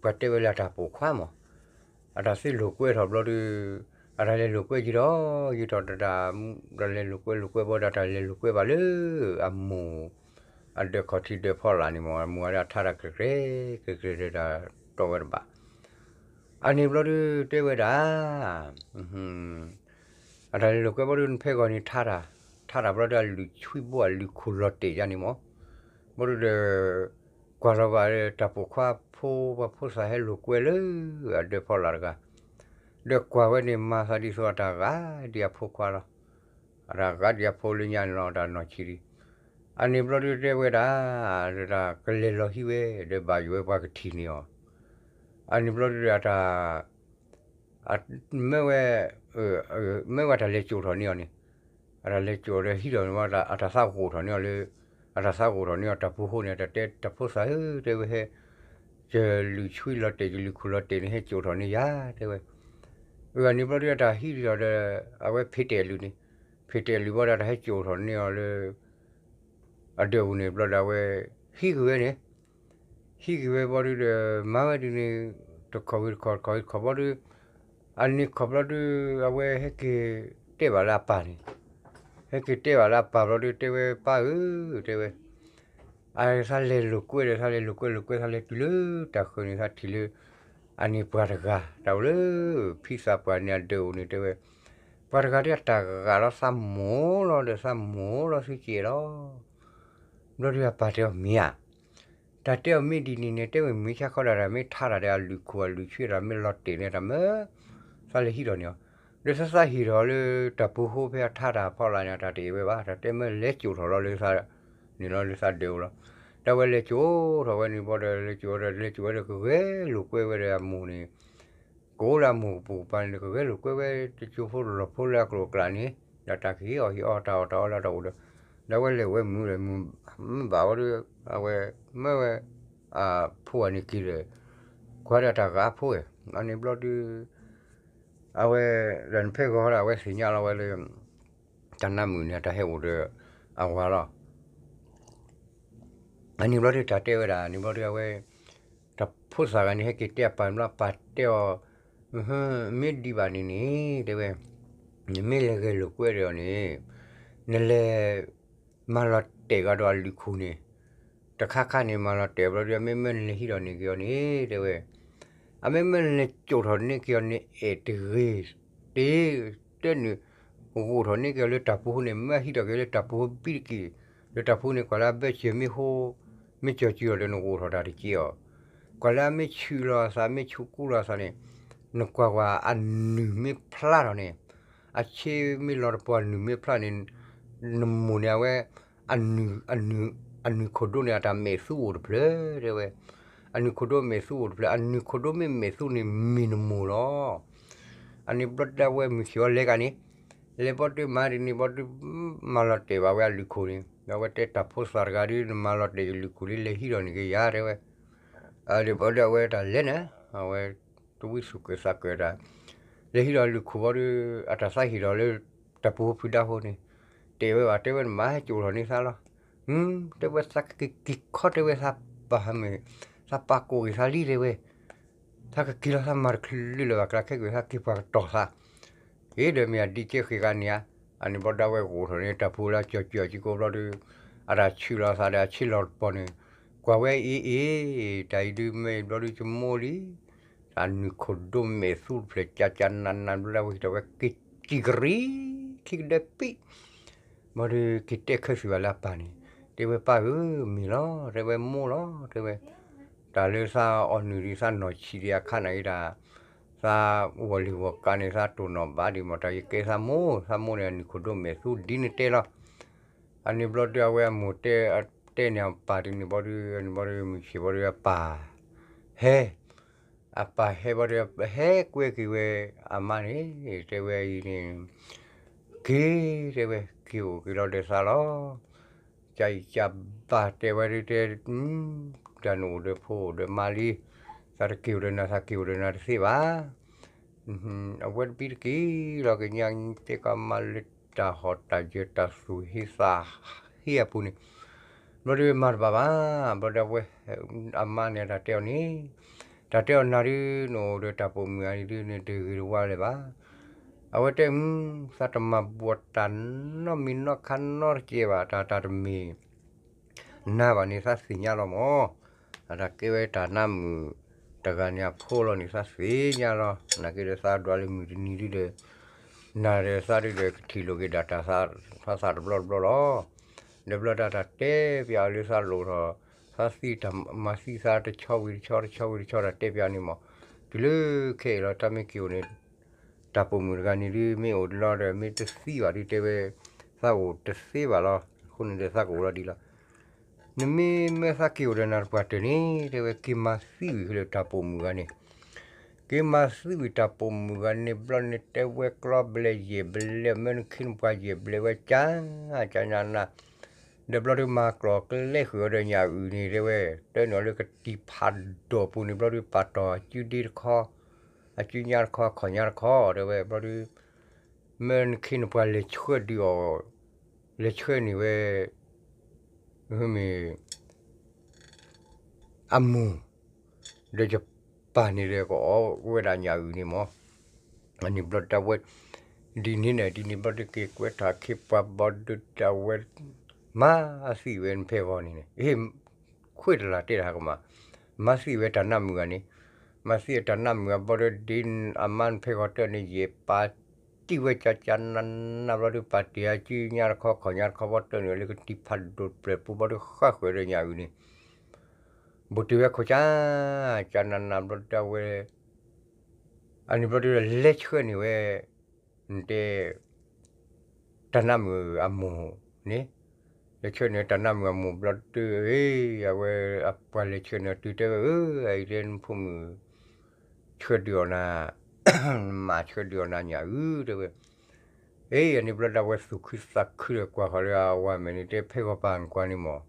ပှၤတဲဝဲလၢအတၢ်ပိာ်ခွါမး, အတၢ်သ့လိာ်ကွဲထီၣ်ဘျီဒုး အတၢ်လဲၤလိာ်ကွဲယံာ်ဒီး ယံာ်ထီၣ်တၢ် တၢ်လဲၤလိာ်ကွဲလိာ်ကွဲဘီဒီး တၢ်လဲၤလိာ်ကွဲဘၣ်လၢ အမိၢ် အဒၢးခီၣ်ထံးဒၢးဖီလာ်န့ၣ်မး, အမိၢ်အဒၢးထါတၢ်ကရဲကရဲကရဲဒီး တၢ်တီဝဲတဘၣ် အန့ၣ်ဘျီဒုးတဲဝဲဒၣ် အတၢ်လဲၤလိာ်ကွဲဘျီဒုး ဖဲဂီၤန့ၣ် ထါတၢ်ဘျီဒုး အလုၢ်ဆှံဘိအလုၢ်ခိၣ်လီၤတဲာ်ယါန့ၣ်မး, ဘျီဒုးဒီး ကွၢ်လီၤဘၣ်တၢ်ပိာ်ခွါဖိ ပှၤဖိသၣ်ဟဲလိာ်ကွဲလၢ အဒၢးဖီလာ်တဂၤ, ဒီးကွၢ်ဝဲန့ၣ် မၤသးဒ်သိးအတၢ်ဂၤဒံးအဖိခွါလီၤ, အတၢ်ဂၤဒံးအဖိလၢညါန့ၣ်လီၤ တၢ်နီၢ်ဆံးဒံး, အန့ၣ်ဘျီဒုးတဲဝဲဒၣ် တၢ်ကလဲၤလီၤဟံးဝဲ ဒီးဘၣ်ယိၣ်ဝဲပှၤကထံၣ်န့ၢ်အီၤ အန့ၣ်ဘျီဒုးဒီး အတၢ် မၢဝဲ မၢဝဲတၢ်လဲၤကိာ်ထီၣ်န့ၢ်အီၤန့ၣ်, အတၢ်လဲၤကိာ်ဒီးဟံးထီၣ်န့ၢ်ဝဲ အတၢ်သးဂိာ်ထီၣ်န့ၢ်အီၤလၢ အတၢ်သးဂိာ်ထီၣ်န့ၢ်အီၤ တၢ်ပူၤဃိန့ၣ် အတၢ်တဲတၢ်ဖိသၣ်ဧၢ တဲဝဲဟဲ ယလုၢ်ဆှံလီၤတဲာ် ယလုၢ်ခိၣ်လီၤတဲာ်န့ၣ် ဟဲကိာ်ထီၣ်န့ၢ်ယၤ တဲဝဲ, အန့ၣ်ဘျီဒုးအတၢ်ဟံးထီၣ်ဒီး အဝဲဖံးတဲာ်လုၢ်န့ၣ်, ဖံးတဲာ်လုၢ်ဘျီဒီး တၢ်ဟဲကိာ်ထီၣ်န့ၢ်အီၤလၢ အဒၢးပူၤန့ၣ်ဘျီဒီး အဝဲဟံးက့ၤဝဲန့ၣ် ဟံးက့ၤဝဲဘျီဒုးဒီး မၤဝဲဒ်န့ၣ် တခီၣ်ဝံၤတခီၣ် တခီၣ်ဝံၤတခီၣ်ဘျီဒုး အန့ၣ်ခီၣ်ဘျီဒုး အဝဲဟဲက့ၤတဲဘၣ်လၢအပၢ်န့ၣ်, ဟဲက့ၤတဲဘၣ်လၢအပၢ်ဘျီဒုး တဲဝဲပၢ်ဧၢ တဲဝဲ အသးလဲၤလိာ်ကွဲဒီး သးလဲၤလိာ်ကွဲလိာ်ကွဲ သးလဲၤတုၤလၢတၢ်ဃၢၤန့ၣ် သးထံၣ်လၢ အန့ၣ်ပှၤတဂၤ တၢ်အိၣ်လၢ ဖံသးပှၢ်န့ၣ်အဒၢးအိၣ်န့ၣ် တဲဝဲ ပှၤတဂၤဒ်အတၢ်ဂာ်လီၤ သးမိၢ်လီၤဒီး သးမိၢ်လီၤသုစဲးလီၤ. ဘျီဒုးအပၢ်တဲအီၤမ့ၢ်ဧါ, တၢ်တဲအီၤမ့ၢ်ဒ်န့ၣ်န့ၣ် တဲဝဲမ့ၢ်ဆါခီဒၣ်တၢ်မ့ၢ်ထါတၢ်ဒီး အလုၢ်ခိၣ်အလုၢ်ဆှံတၢ်မ့ၢ်လီၤတဲာ်န့ၣ် တၢ်မၢ သးလဲၤဟံးထီၣ်န့ၢ်အီၤ, ဒီးသးသးဟံးထီၣ်လၢတၢ်ပူၤဃိဖဲအထါတၢ်ဖီလာ်န့ၣ် တၢ်တအဲၣ်ဝဲဘၣ် တၢ်တဲမၢလဲၤကိာ်ထီၣ်လီၤလၢသး န့ၣ်လီၤလၢသးဒၢးအိၣ်လီၤ. ဒီးဝဲလဲၤကိာ်ထီၣ်ဝဲန့ၣ်ဘျီဒီး လဲၤကိာ်ဒီး လဲၤကိာ်ဝဲဒီးကဂဲၤလိာ်ကွဲဝဲဒီးအမိၢ်န့ၣ် ကအိၣ်လၢအမိၢ်ကပူၤကပၤန့ၣ် ကဂဲၤလိာ်ကွဲဝဲတစိၤဖိတလီၢ်ဖိလၢအကျိၤအကျဲန့ၣ် ဒီးတၢ်ကဟ့ၣ်အီၣ်ဟ့ၣ်အီတၢ်အီၣ်တၢ်အီလၢတၢ်အိၣ်ဒီး ဒီးဝဲလဲၤဝဲမုာ်ဒီးမုာ်မ့ၢ်ဘၣ်ဝဲဒီး အဝဲမၢဝဲ အဖိအန့ၣ်က့ၤဒီး ကွၢ်ဒီးတၢ်ဂၤအဖိဝဲ အန့ၣ်ဘျီဒုး အဝဲ ဒီးနဖဲဂီၤဒီး အဝဲသ့ၣ်ညါလီၤဝဲလၢ တၢ်နါမုၣ်န့ၣ် တၢ်ဟဲအိၣ်ဒီးအဝၤလီၤ. အန့ၣ်ဘျီဒုးတၢ်တဲဝဲဒၣ် န့ၣ်ဘျီဒုးအဝဲ တၢ်ဖိသၣ်ဂၤန့ၣ် ဟဲက့ၤတဲအပၢ်ဘျီ ပၢ်တဲအီၤ, မ့ၢ်ဒံးဘၣ်န့ၣ်န့ၣ် တဲဝဲ, နမ့ၢ်လဲၤဂဲၤလိာ်ကွဲဒီးအီၤန့ၣ် နလဲၤ မၤလီၤတဲာ်ကဒီးအလုၢ်ခိၣ်န့ၣ်, တခါခါန့ၣ် မၤလီၤတဲာ်ဘျီဒုး အမ့မ့ၢ်နလဲၤဟံးဒီးန့ၢ်က့ၤအီၤန့ၣ် တဲဝဲ, အမ့မ့ၢ်နလဲၤကၠိာ်ထီၣ်န့ၢ်က့ၤအီၤန့ၣ် အဲၣ်တဂ့ၤ, တတဲနုာ် ဂိၢ်ထီၣ်န့ၢ်က့ၤအီၤလၢတၢ်ပူၤန့ၣ် မ့ၢ်ဟံးထီၣ်က့ၤလၢတၢ်ပူၤဘံတက့ၢ်, လၢတၢ်ပူၤန့ၣ် ကွၢ်လၢအဘၢစၢၤမ့ၢ်ဟိ မ့ၢ်ကၠီၤစုၤအီၤဒီး နဂိၢ်ထီၣ်တၢ်တက့ၢ်အီၤ, ကွၢ်လၢအမ့ၢ်ဆူးလီၤအသး မ့ၢ်ဆူးကူလီၤအသးန့ၣ်, နကွၢ်ကွၢ်အနုၢ်မ့ၢ်ဖျါထီၣ်န့ၣ်, အဆ့မ့ၢ်လီၤတပီၤ အနုၢ်မ့ၢ်ဖျါန့ၣ်, နမိၢ်န့ၣ်အဝဲ အနုၢ်ခိၣ်ဒိၣ်န့ၣ် အတၢ်မဲာ်သူအိၣ်တဖျၢၣ် တဲဝဲ, အနုၢ်ခိၣ်ဒိၣ်မဲာ်သူအိၣ်တဖျၢၣ် အနုၢ်ခိၣ်ဒိၣ်မ့ၢ်မဲာ်သူန့ၣ် မ့ၢ်နမိၢ်လီၤ. အန့ၣ်ဘျီဒုးအဝဲမုၢ်ဆ့ၣ်အီၤလဲၤကန့ၣ်, လဲၤဘျီဒုးမၤဒ်န့ၣ်ဘျီဒုး မၤလီၤတဲာ်ဘၣ်ဝဲအလုၢ်ခိၣ်န့ၣ် ဒီးအဝဲတဲတၢ်ဖိသၣ်တဂၤဒုး နမၤလီၤတဲာ်ယလုၢ်ခိၣ်လံ လဲၤဟံးဒီးန့ၢ်က့ၤယၤ တဲဝဲ, အန့ၣ်ဘျီဒုးအဝဲတၢ်လဲၤနၤ, အဝဲ တဝံသူၣ်ကၢၢ်သးကၢၢ်တၢ်, လဲၤဟံးဒီးလုၢ်ခိၣ်ဘျီဒုး အတၢ်သးဟ့ၣ်ဒီးလၢ တၢ်ပူၤဖုဒါဖိန့ၣ်, တဲဝဲဘၣ် တဲဝဲနမၤဟဲကၠိာ်ထီၣ်န့ၢ်သးလီၤ. တဲဝဲသးကက့ၤခီ တဲဝဲသးပာ်မ့ၢ် သးပာ်ကိးက့ၤသးလံ တဲဝဲ, သးကက့ၤလီၤသးမၤတချုးလၢာ်ဘၣ် ကျါခဲကွံာ်သးက့ၤပှၤကတီၤသး အ့ဒီးမ့ၢ်အဒံကဲဃ့ကန့ၢ်ဧါ. အန့ၣ်ဘျီဒုးအဝဲဂိၢ်ထီၣ်န့ၢ်တၢ်ပူၤလၢကၠီၤစုၤအီၤက့ၤကိးဘျီဒုး အတၢ်ဆူးလီၤသးဒီးအဆ့လီၤတပီၤန့ၣ်, ကွၢ်ဝဲအ့ၣ်အ့ၣ် တၢ်အံၤဒုးမ့ၢ်ဘျီဒုးကမိၢ်လံ, အနုၢ်ခိၣ်ဒိၣ်မဲာ်သူတဖျၢၣ် ကကနနဘျီဒုးအဝဲဟံးထီၣ်ဝဲက့ၤစံၣ်ကရံ ခံကဒၢပံး ဘျီဒုးက့ၤတဲခၢၣ်သံၣ်ဘၣ်လၢအပၢ်န့ၣ်, တဲဝဲပၢ်ဧၢ မ့ၢ်လီၤ တဲဝဲမိၢ်လီၤ တဲဝဲ, တၢ်လၢသးအီၣ်နုၢ်ဒံးသးနီၢ်ဆံးဒံးအခါန့ၣ် တၢ် သးဝီၤလံၤဝီၤကါန့ၣ် သးတိၢ်နီၣ်ဘၣ်ဒံးမ့ၢ် တၢ်ယကဲသးမိၢ် သးမိၢ်န့ၣ် အနုၢ်ခိၣ်ဒိၣ်မဲာ်သူဒ်န့ၣ်တဲလီၤ. အန့ၣ်ဘျီဒုးအဝဲအမိၢ်တဲ တဲန့ၢ်အပၢ်ဒ်န့ၣ်ဘျီဒုး အန့ၣ်ဘျီဒုးမုၢ်ဆ့ၣ်ဘျီဒုးအပၢ် ဟဲ အပၢ်ဟဲဘျီဒုး ဟဲကွဲက့ၤဝဲအမါန့ၣ် တဲဝဲအံၤန့ၣ် က့ၤ တဲဝဲ က့ၤအိၣ်က့ၤလီၤဒီးသးလီၤ. ကအံၤကဘၣ်တဲဝဲဒုးတဲ တၢ်နအိၣ်ဒီးဖိအိၣ်ဒီးမါလံ, သးတက့ၤအိၣ်ဒီးနၤ သးက့ၤအိၣ်ဒီးနၤတသ့ဘၣ်. အဝဲတဘံတက့ၢ်လီၤ ကညါတဲကမါလၢတၢ်ဟီၣ်တၢ်ယၢၤတၢ်သူၣ်ဟ့သးဟ့အပူၤန့ၣ် ဘျီဒုးမၤတဘၣ်ဘၣ်. ဘျီဒုးအဝဲ အမါန့ၣ်တၢ်တဲအီၤန့ၣ် တၢ်တဲအီၤနၤဒုး နအိၣ်ဒီးတၢ်ပိာ်မုၣ်အံၤဒုး နတဂ့ၤတဝါလၢၤဘၣ်. အဝဲတဲ သးတမၤဘှီးတၢ်နီတမံၤနီတခါနီတကဲဘၣ် တၢ်တၢ်တမ့ၢ် နၤဘၣ်န့ၣ် သးသ့ၣ်ညါလီၤမး. အတၢ်ကဲဝဲတၢ်နါမုၣ်တဂၤန့ၣ်အဖိလီၤန့ၣ် သးသ့ၣ်ညါလီၤ. နာ်က့ဒီးသးဒွးလၢမုၢ်တနံၤဒုးဒီး နၤဒီးသးဒုးဒီးကထံၣ်လိာ်က့ၤဒၣ်တၢ်သးသးတဘျီတဘျီလီၤ. ဒီးဘျီတၢ်တၢ်တဲပျးအီၤလၢသးလိၣ်ထီၣ် သးသံတၢ်မၤသံသးတဆီဝံၤတဆီ တဆီဝံၤတဆီ တၢ်တဲပျးန့ၣ်မး တုၤလၢခဲအံၤလီၤ တၢ်မ့ၢ်က့ၤအိၣ်န့ၣ် တၢ်ပိာ်မုၣ်တဂၤန့ၣ်ဒုး မ့ၢ်အိၣ်လီၤဒီး မ့ၢ်တသံဘၣ်ဒုး တဲဝဲ သးအိၣ်တသ့ဘၣ်လီၤ. အဃိန့ၣ်ဒီးသးကအိၣ်လီၤဒံးလီၤ. နမ့ၢ်မၢသးက့ၤအိၣ်ဒီးနၤတပှၢ်တၢၢ်န့ၣ် တဲဝဲ က့ၤမၤသံဝံၤဃီလၢတၢ်ပိာ်မုၣ်ဂၤန့ၣ် က့ၤမၤသံဝံၤတၢ်ပိာ်မုၣ်ဂၤန့ၣ် ဘျီန့ၣ်တဲဝဲကျီဘျဲးယဲၢ်ဘျဲး မၢနခ့နပှၤယဲၢ်ဘျဲးဝဲ ကၢ်ကၢ်နးနး ဒီးဘျီဒုးမၤကျိၤကျဲဃုာ်အီၤဒီးညၣ်အုၣ်န့ၣ် တဲဝဲ တၢနုာ်လၢကတံၤဖးဒိၣ်ပူၤန့ၣ် ဘျီဒုးပာ်တီၢ်အစုဒ့တခီ အစုညါတခီ ခီၣ်ညါတခီ တဲဝဲ ဘျီဒုး မၢနခ့နပှၤလဲၤဆှၢဒုးအီၤ လဲၤဆှၢန့ၢ်ဝဲ မ့ၢ် အမိၢ် ဒီးယပၢ်န့ၣ်ဒီး ကအီၣ်ဝဲဒၣ်ညၣ်အုၣ်န့ၣ်မး. အန့ၣ်ဘျီဒုးအဝဲ ဒ်န့ၣ်န့ၣ် ဒ်န့ၣ်ဘျီဒုးက့ၤကွဲးထီၣ်အခ့အပှၤဘျီဒုးအဝဲ မၤသံဝဲနဖဲဂီၤန့ၣ်န့ၣ် အ့ၣ် ခွ့တလၢ်တဲတၢ်ဟးကမၣ် မၤသံဝဲတၢ်နါမုၣ်ဂၤန့ၣ် မၤသံဝဲတၢ်နါမုၣ်ဂၤဘျီဒုး ဒ်အမါနဖဲဂီၤတၢၢ်န့ၣ် ယဲၢ်ပာ်တံၢ်ဝဲကၢ်ကၢ်နးနးဘျီဒုး ပာ်တ့ၢ်အစုညါတခီ ခီၣ်ညါတခီ ဘျီတၢနုာ်လၢကတံၤဖးဒိၣ်တဖျၢၣ်ပူၤ ဘျီဒုးဃၣ်ဃုာ်ဒီးညၣ်အုၣ်န့ၣ် ဘူးတ့ၢ်ဝဲခိၣ်ကၢ် ကၢ်နးနးဘျီဒုးအဝဲ အန့ၣ်ဘျီဒုးလဲၤဆှၢန့ၢ်ဝဲ နတဲ တၢ်နါမုၣ်အမိၢ်န့ၣ် လဲၤဆှၢန့ၢ်တၢ်နါမုၣ်အမိၢ်ဘျီဒုး အဝဲအပှၤလဲၤဆှၢန့ၢ်အီၤတုၤတဲဝဲ အၢ အအံၤတဲနဖိမုၣ် ဆှၢဒုးအီၣ်နၤ နမါဆှၢဒုးအီၣ်နၤညၣ်အုၣ် တဲဝဲ အ့ အန့ၣ်ဘျီဒုးအဝဲသူၣ်ခုသးခုဒီးကွၢ်ဃီၤလၢအဝၤမဲာ်န့ၣ် တဲဖဲဂီၤပၢ်နကွၢ်န့ၣ်မး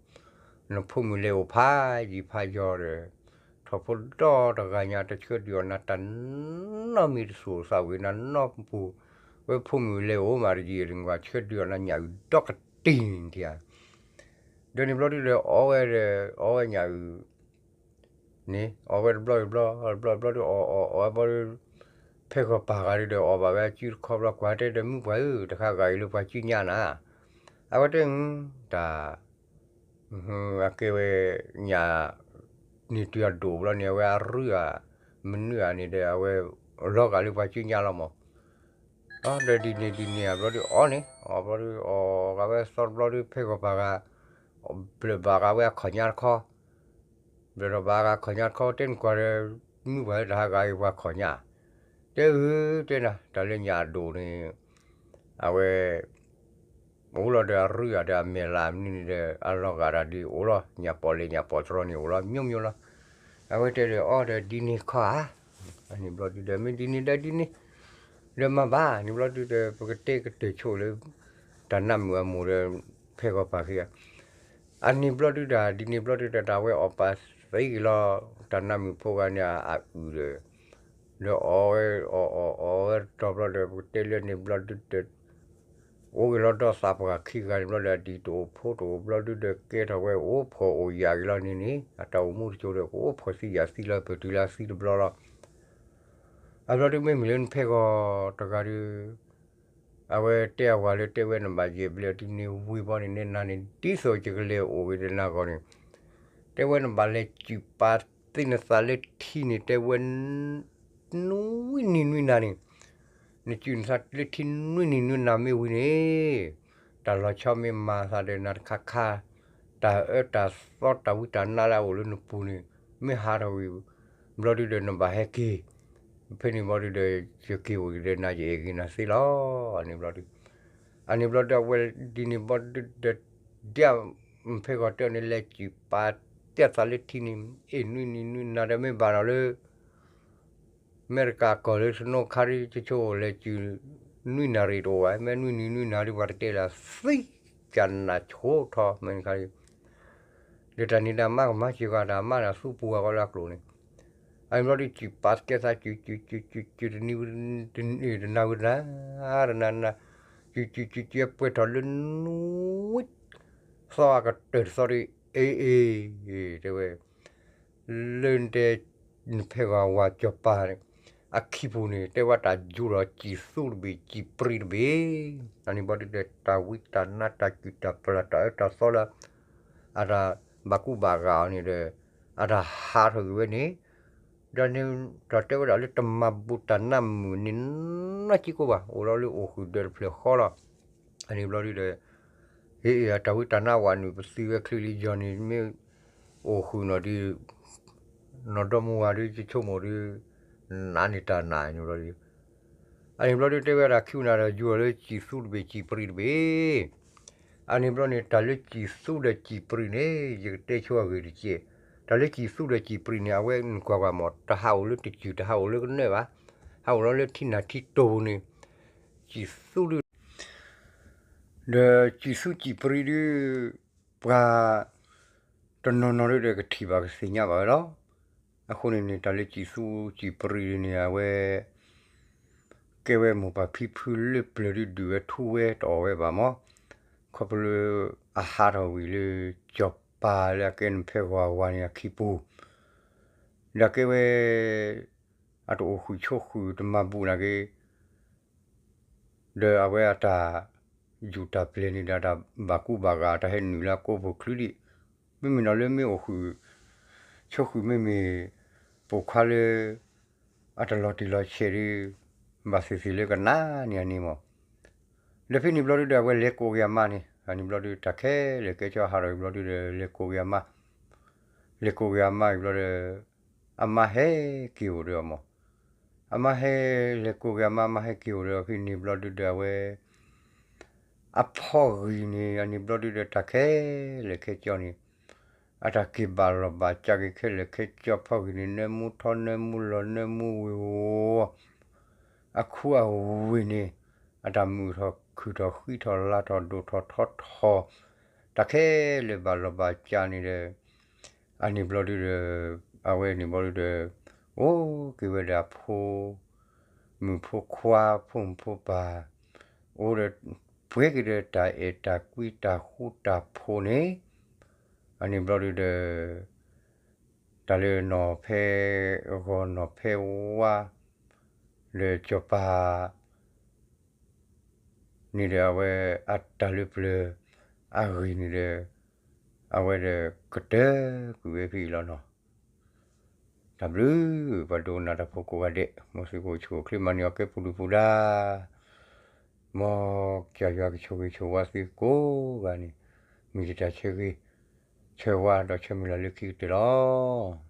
နဖိမုၣ်လဲၤအိၣ်ဖးယံာ်ဖးယီၤဒီး ထီၣ်ဖိဒီတဂၤညါတဆှၢဒုးအီၣ်နၤတၢ်နီတမံၤတသူၣ်အိၣ်သးဝံၤနၤနီတပူၤ ဝဲဖိမုၣ်လဲၤအိၣ်မးတယံာ်တနကွၢ်ဆှၢဒုးအီၣ်နၤညၣ်အုၣ်ဒီကတံၢ်န့ၣ် ဒီးန့ၣ်ဘျီဒုဒီး အီဝဲဒီး အီဝဲညၣ်အုၣ်န့ၣ် အီဝဲတဘျီတဘျီ တဘျီတဘျီဒု အီအီအီဝဲဘျီဒု ဖဲဂီၤပၤဂၤဒုဒီး အီဘၣ်ဝဲအစုတခီဘျီ ကွၢ်တဲဒီး မုၢ်ပှၢ်ဧၢ တခါဂၤအံၤလၢပှၤစုညါနၤ, အဝဲတဲ တၢ် အကဲဝဲ ညၣ် န့ၢ်တုၤအဒိၣ်ဘျီန့ၣ် အဝဲအရုၢ်ဧါ မနုၤဧါန့ၣ်ဒီး အဝဲ လီၤဂာ်လၢပှၤစုညါလီၤမး, ဒီးဒ်န့ၣ်ဒ်န့ၣ်ဘျီဒု အီန့ၣ် အီဘျီဒု အီဂၤဝဲသီတဘျီဒု ဖဲဂီၤပၤဂၤ ဘျၢၣ်ဘၣ်ဂၤဝဲအခီၣ်ညါတခီ ဘျၢၣ်ထီၣ်ဘၣ်ဂၤခီၣ်ညါတခီ တဲနကွၢ်ဒီး မုၢ်ပှၢ်လၢတဟးဂၤအံၤပှၤခီၣ်ညါ, တဲဧၢ တဲနၤ တၢ်လၢညၣ်အဒိၣ်န့ၣ် အဝဲ အိၣ်လီၤဒီးအရုၢ်ဧါဒီးအမဲာ်လးမနုၤန့ၣ်ဒီး အလီၤဂာ်တၢ်ဒ်အိၣ်လီၤ ညၣ်ပီၣ်လဲၣ်ညၣ်ပီၣ်တရီန့ၣ် အိၣ်လီၤ မျိုးမျိုးလီၤ, အဝဲတဲဒီးအီဒီးဒ်န့ၣ်ခီဧါ, အန့ၣ်ဘျီဒုဒီး မ့ၢ်ဒ်န့ၣ်ဒီးဒ်န့ၣ် ဒီးမၤဘၣ်န့ၣ်ဘျီဒုဒီး ပကတဲကတၢၢ်ဆိၣ်လၢ တၢ်နါမုၣ်အမိၢ်ဒီး ဖဲဂီၤပၤခံဂၤ အန့ၣ်ဘျီဒုဒီး ဒ်န့ၣ်ဘျီဒုဒီး တၢ်ဝဲအီၣ်ပာ်သံက့ၤလီၤ တၢ်နါမုၣ်ဖိဂၤန့ၣ်အအုၣ်ဒီး ဒီးအီဝဲအီၣ်အီၣ်အီဝဲတီဘျီဒီး ပကတဲလၢန့ၣ်ဘျီဒုဒီး အိၣ်က့ၤလီၤဒီးသးပှၢ်ခံဂၤန့ၣ်ဘျီဒီး အဒံၣ်တအိၣ်ဖိတအိၣ်ဘျီဒုဒီး ကဲထီၣ်ဝဲအိၣ်ဖှီၣ်အိၣ်ယာ်က့ၤလီၤန့ၣ်န့ၣ် အတၢ်အိၣ်မူတစိၤဒီး ကအိၣ်ဖှီၣ်သံယာ်သံလီၤ ပတုၤလၢအသံတဘျီလီၤ, အဘျီဒုမ့မ့ၢ်လၢနဖဲဂီၤတဂၤဒီး အဝဲတဲအဝၤလၢတဲဝဲနဘၣ်ယဲၢ်ဘျဲၣ်ဒ်န့ၣ်ဝံၤဘီန့ၣ် နဲနၤန့ၣ် ဒ်သိးယကလဲၤအိၣ်က့ၤဒီးနၤဂီၢ်န့ၣ် တဲဝဲနဘၣ်လဲၤစူၢ်ပာ်သ့နသးလၢထံန့ၣ် တဲဝဲ နွံနံၤနွံနၤန့ၣ် နစူၢ်နသးလၢထံနွံနံၤနွံနၤမ့ၢ်ဝံၤန့ၣ် တၢ်လီၤဆီမ့ၢ်မၤသးဒီးနၤတခါခါ တၢ်အၢတၢ်သီတၢ်ဝံတၢ်နါလၢအအိၣ်လၢနပူၤန့ၣ် မ့ၢ်ဟးထီၣ်ဝံၤ ဘျီဒုဒီးနဘၣ်ဟဲက့ၤ ဖဲန့ၣ်ဘျီဒုဒီး ယက့ၤအိၣ်က့ၤဒီးနၤ ယအဲၣ်က့ၤနၤသ့လီၤ. အန့ၣ်ဘျီဒု အန့ၣ်ဘျီဒု အဝဲဒ်န့ၣ်ဘျီဒုဒီး ဒ်ဖဲဂီၤတၢၢ်န့ၣ် လဲၤစူၢ်ပာ်တဲသးလၢထံန့ၣ် အ့ၣ်နွံနံၤနွံနၤဒီးမ့ၢ်ဘၣ်ဒီးလၢ အမဲရကၤကီၢ်လၢ snow ခါဒ် ကဆိလဲၤစူၢ် နွံနၣ်ရံၣ်တအိၣ်ဘၣ် မ့ၢ်နွံနံၤနွံနၤဒ်ပှၤတတဲလၢသံ ကနၣ်ဆိထီၣ်မ့ၢ်ခါဒ် ဒီးတၢ်န့ၣ်တၢ်မၤကမၤစၢၤဂီၤ တၢ်မၤတၢ်သူပူၤဂီၤကီလၢအကျိၤန့ၣ် အန့ၣ်ဘျီဒ်စူၢ်ပာ်ကဲသး စူၢ်စူၢ်စူၢ်စူၢ်စူၢ် တနံၤတနၤဝံၤတနၤ တနၤနၤ စူၢ်စူၢ်စူၢ်စူၢ် ပှဲၤထီၣ်လၢနွံ သီအကတၢၢ်တသီဒ် အ့ၣ်အ့ၣ် တဲဝဲ လၢနတဲ နဖဲဂီၤဝၤစီၤပၤန့ၣ် အခံပူၤန့ၣ် တဲဝဲတၢ်ယူၤဒီးစံၣ်သူတဘ့ၣ် စံၣ်ပြံၤတဘ့ၣ် အန့ၣ်ဘျီဒ်ဒီး တၢ်ဝံတၢ်နါ တၢ်စူၢ်တၢ်ပျၢ် တၢ်အၢတၢ်သီလၢ အတၢ်ဘၣ်ကူဘၣ်ဂာ်အီၤန့ၣ်ဒီး အတၢ်ဟးထီၣ်က့ၤဝဲန့ၣ် ဒီးန့ၣ် တၢ်တဲဝဲဒၣ်လၢတမၤဘူးတၢ်နါမုၣ်န့ၣ် နီၢ်ကံကိၣ်ဘၣ် အိၣ်လီၤလၢအိၣ်ဃုာ်ဒၢးတဖျၢၣ်ဃီလီၤ. အန့ၣ်ဘျီဒ်ဒီး ဟ့ၣ်အတၢ်ဝံတၢ်နါဝဲန့ၣ် ပသံဝဲချ့လံ ယီၤန့ၣ် မ့ၢ်အိၣ်ဃုာ်နီၢ်ဒ် နီၢ်ဒီမါဝၤဒ် ယဆိကမိၣ်ဒ် နးန့ၢ်တၢ်နးန့ၣ်ဘျီဒ် အန့ၣ်ဘျီဒ်တဲဝဲဒၣ်ခံဝံၤနၤဒီး ယူၤအီၤလၢစံၣ်သူတဘ့ၣ် စံၣ်ပြံၤတဘ့ၣ် အန့ၣ်ဘျီန့ၣ် တၢ်လၢစံၣ်သူဒီးစံၣ်ပြံၤန့ၣ် ယကတဲဆိအဂ့ၢ်တက့ၢ်. တၢ်လၢစံၣ်သူဒီးစံၣ်ပြံၤန့ၣ် အဝဲနကွၢ်ကွၢ်မး တဟးအိၣ်လၢတစူၢ် တဟးအိၣ်လၢကနၢၢ်ဘၣ်, ဟးအိၣ်လီၤလၢထံနၢ်ထံတိၢ်ပူၤန့ၣ် စံၣ်သူဒ် ဒီးစံၣ်သူစံၣ်ပြံၤဒ် ပှၤ တနီၤနီၤဒ်ဒီးကထံၣ်ဘၣ်ကသ့ၣ်ညါဘၣ်ဝဲလီၤ. အဃိန့ၣ်န့ၣ် တၢ်လၢစံၣ်သူစံၣ်ပြံၤန့ၣ် အဝဲ ကဲဝဲမိၢ်ပၢ်ဖံဖုလၢပျၢၤဒ်ဒုၣ်ဝဲထူဝဲတအီၣ်ဝဲဘၣ်မး, ခီဖျိလၢအဟးထီၣ်ဝံၤလၢ စီၤပၤလၢအကဲနဖဲဂီၤဝၤန့ၣ်အခံပူၤ, ဒီးကဲဝဲ အတအိၣ်ဃုာ်ဆိးဃုာ်တမၤဘူးနာ်က့ ဒီးအဝဲအတၢ် ယူၤတၢ်ပျဲၤန့ၣ်ဒီး အတၢ်ဘၣ်ကူဘၣ်ဂာ်တၢ်ဟဲနုာ်လၢအကိးပူၤချုးဒံး, မ့မ့ၢ်နီၢ်လၢမ့ၢ်အိၣ်ဃုာ် ဆိးဃုာ်မ့မ့ၢ် ပိာ်ခွါလၢ အတလီၤတံၢ်လီၤဆဲးဒီး ဘၣ်သ့ၣ်သ့ၣ်လၢကနၣ်န့ၢ်အန့ၣ်မး, ဒီးဖဲန့ၣ်ဘျီဒုဒီး အဝဲလဲၤကိးက့ၤအမါန့ၣ်, အန့ၣ်ဘျီဒု တၢ်ခဲလၢာ်ကဲကၠီဟးထီၣ်အံၤဘျီဒုဒီး လဲၤကိးက့ၤအမါ, လဲၤကိးက့ၤအမါအံၤဘျီဒီး အမါဟဲက့ၤအိၣ်ဒီးအီၤမး, အမါဟဲလဲၤကိးက့ၤအမါ အမါဟဲက့ၤအိၣ်ဒီးအီၤဖဲန့ၣ်ဘျီဒုဒီး အဝဲ အဖီဂံၢ်န့ၣ် အန့ၣ်ဘျီဒုဒီးတၢ်ခဲလၢာ်ခဲကၠီန့ၣ် အတၢ်က့ၤဘၣ်လီၤဘၣ်စးက့ၤခဲလၢာ်ခဲကၠီဖီဂံၢ်န့ၣ် နၢမူထီနၢမူလီၤနၢမူဝ့ၤဝီၤ အခူအဝ့ၢ်န့ၣ် အတၢ်မုာ်ထီၣ်ခုၣ်ထီၣ်ဃံထီၣ်လၤထီၣ်ဒိၣ်ထီၣ်ထီထီၣ် တၢ်ခဲလၢာ်ဘၣ်လီၤဘၣ်စးန့ၣ်ဒီး အန့ၣ်ဘျီဒုဒီး အဝဲန့ၣ်ဘျီဒုဒီး အိၣ်က့ၤဝဲဒၣ်ဖိ မုၣ်ဖိခွါ ဖိမုၣ်ဖိပၢ် အိၣ်ဒီး ပှဲၤက့ၤဒီးတၢ်အဲၣ်တၢ်ကွံတၢ်ဃူတၢ်ဖိးန့ၣ် အန့ၣ်ဘျီဒုဒီး တၢ်လၢနီၢ်ဖဲဂီၤနီၢ်ဖဲဝါ ဒီးစီၤပၤ န့ၣ်ဒီးအဝဲအတၢ်လၢပျၢၤအဂ့ၢ်န့ၣ်ဒီး အဝဲဒီးကတၢၢ်ကွံာ်ဝဲဖဲအံၤလီၤနီၤ. တၢ်ဘျုး ပှၤဒိကနၣ်တၢ်ဖိကိးဂၤဒဲး မ်သုကအိၣ်ဆူၣ်အိၣ်ချ့မၤန့ၢ်အီၤကဲပူၤဒုၣ်ပူၤဒါ မ်ကစၢ်ယွၤကဆိၣ်ဂ့ၤဆိၣ်ဝါသုကိးဂၤန့ၣ် မ့ၢ်ယတၢ်ဆၢဂ့ၤ ဆၢဝါဒီးဆၢမုၢ်လၢ်လၢခံကတၢၢ်လီၤ.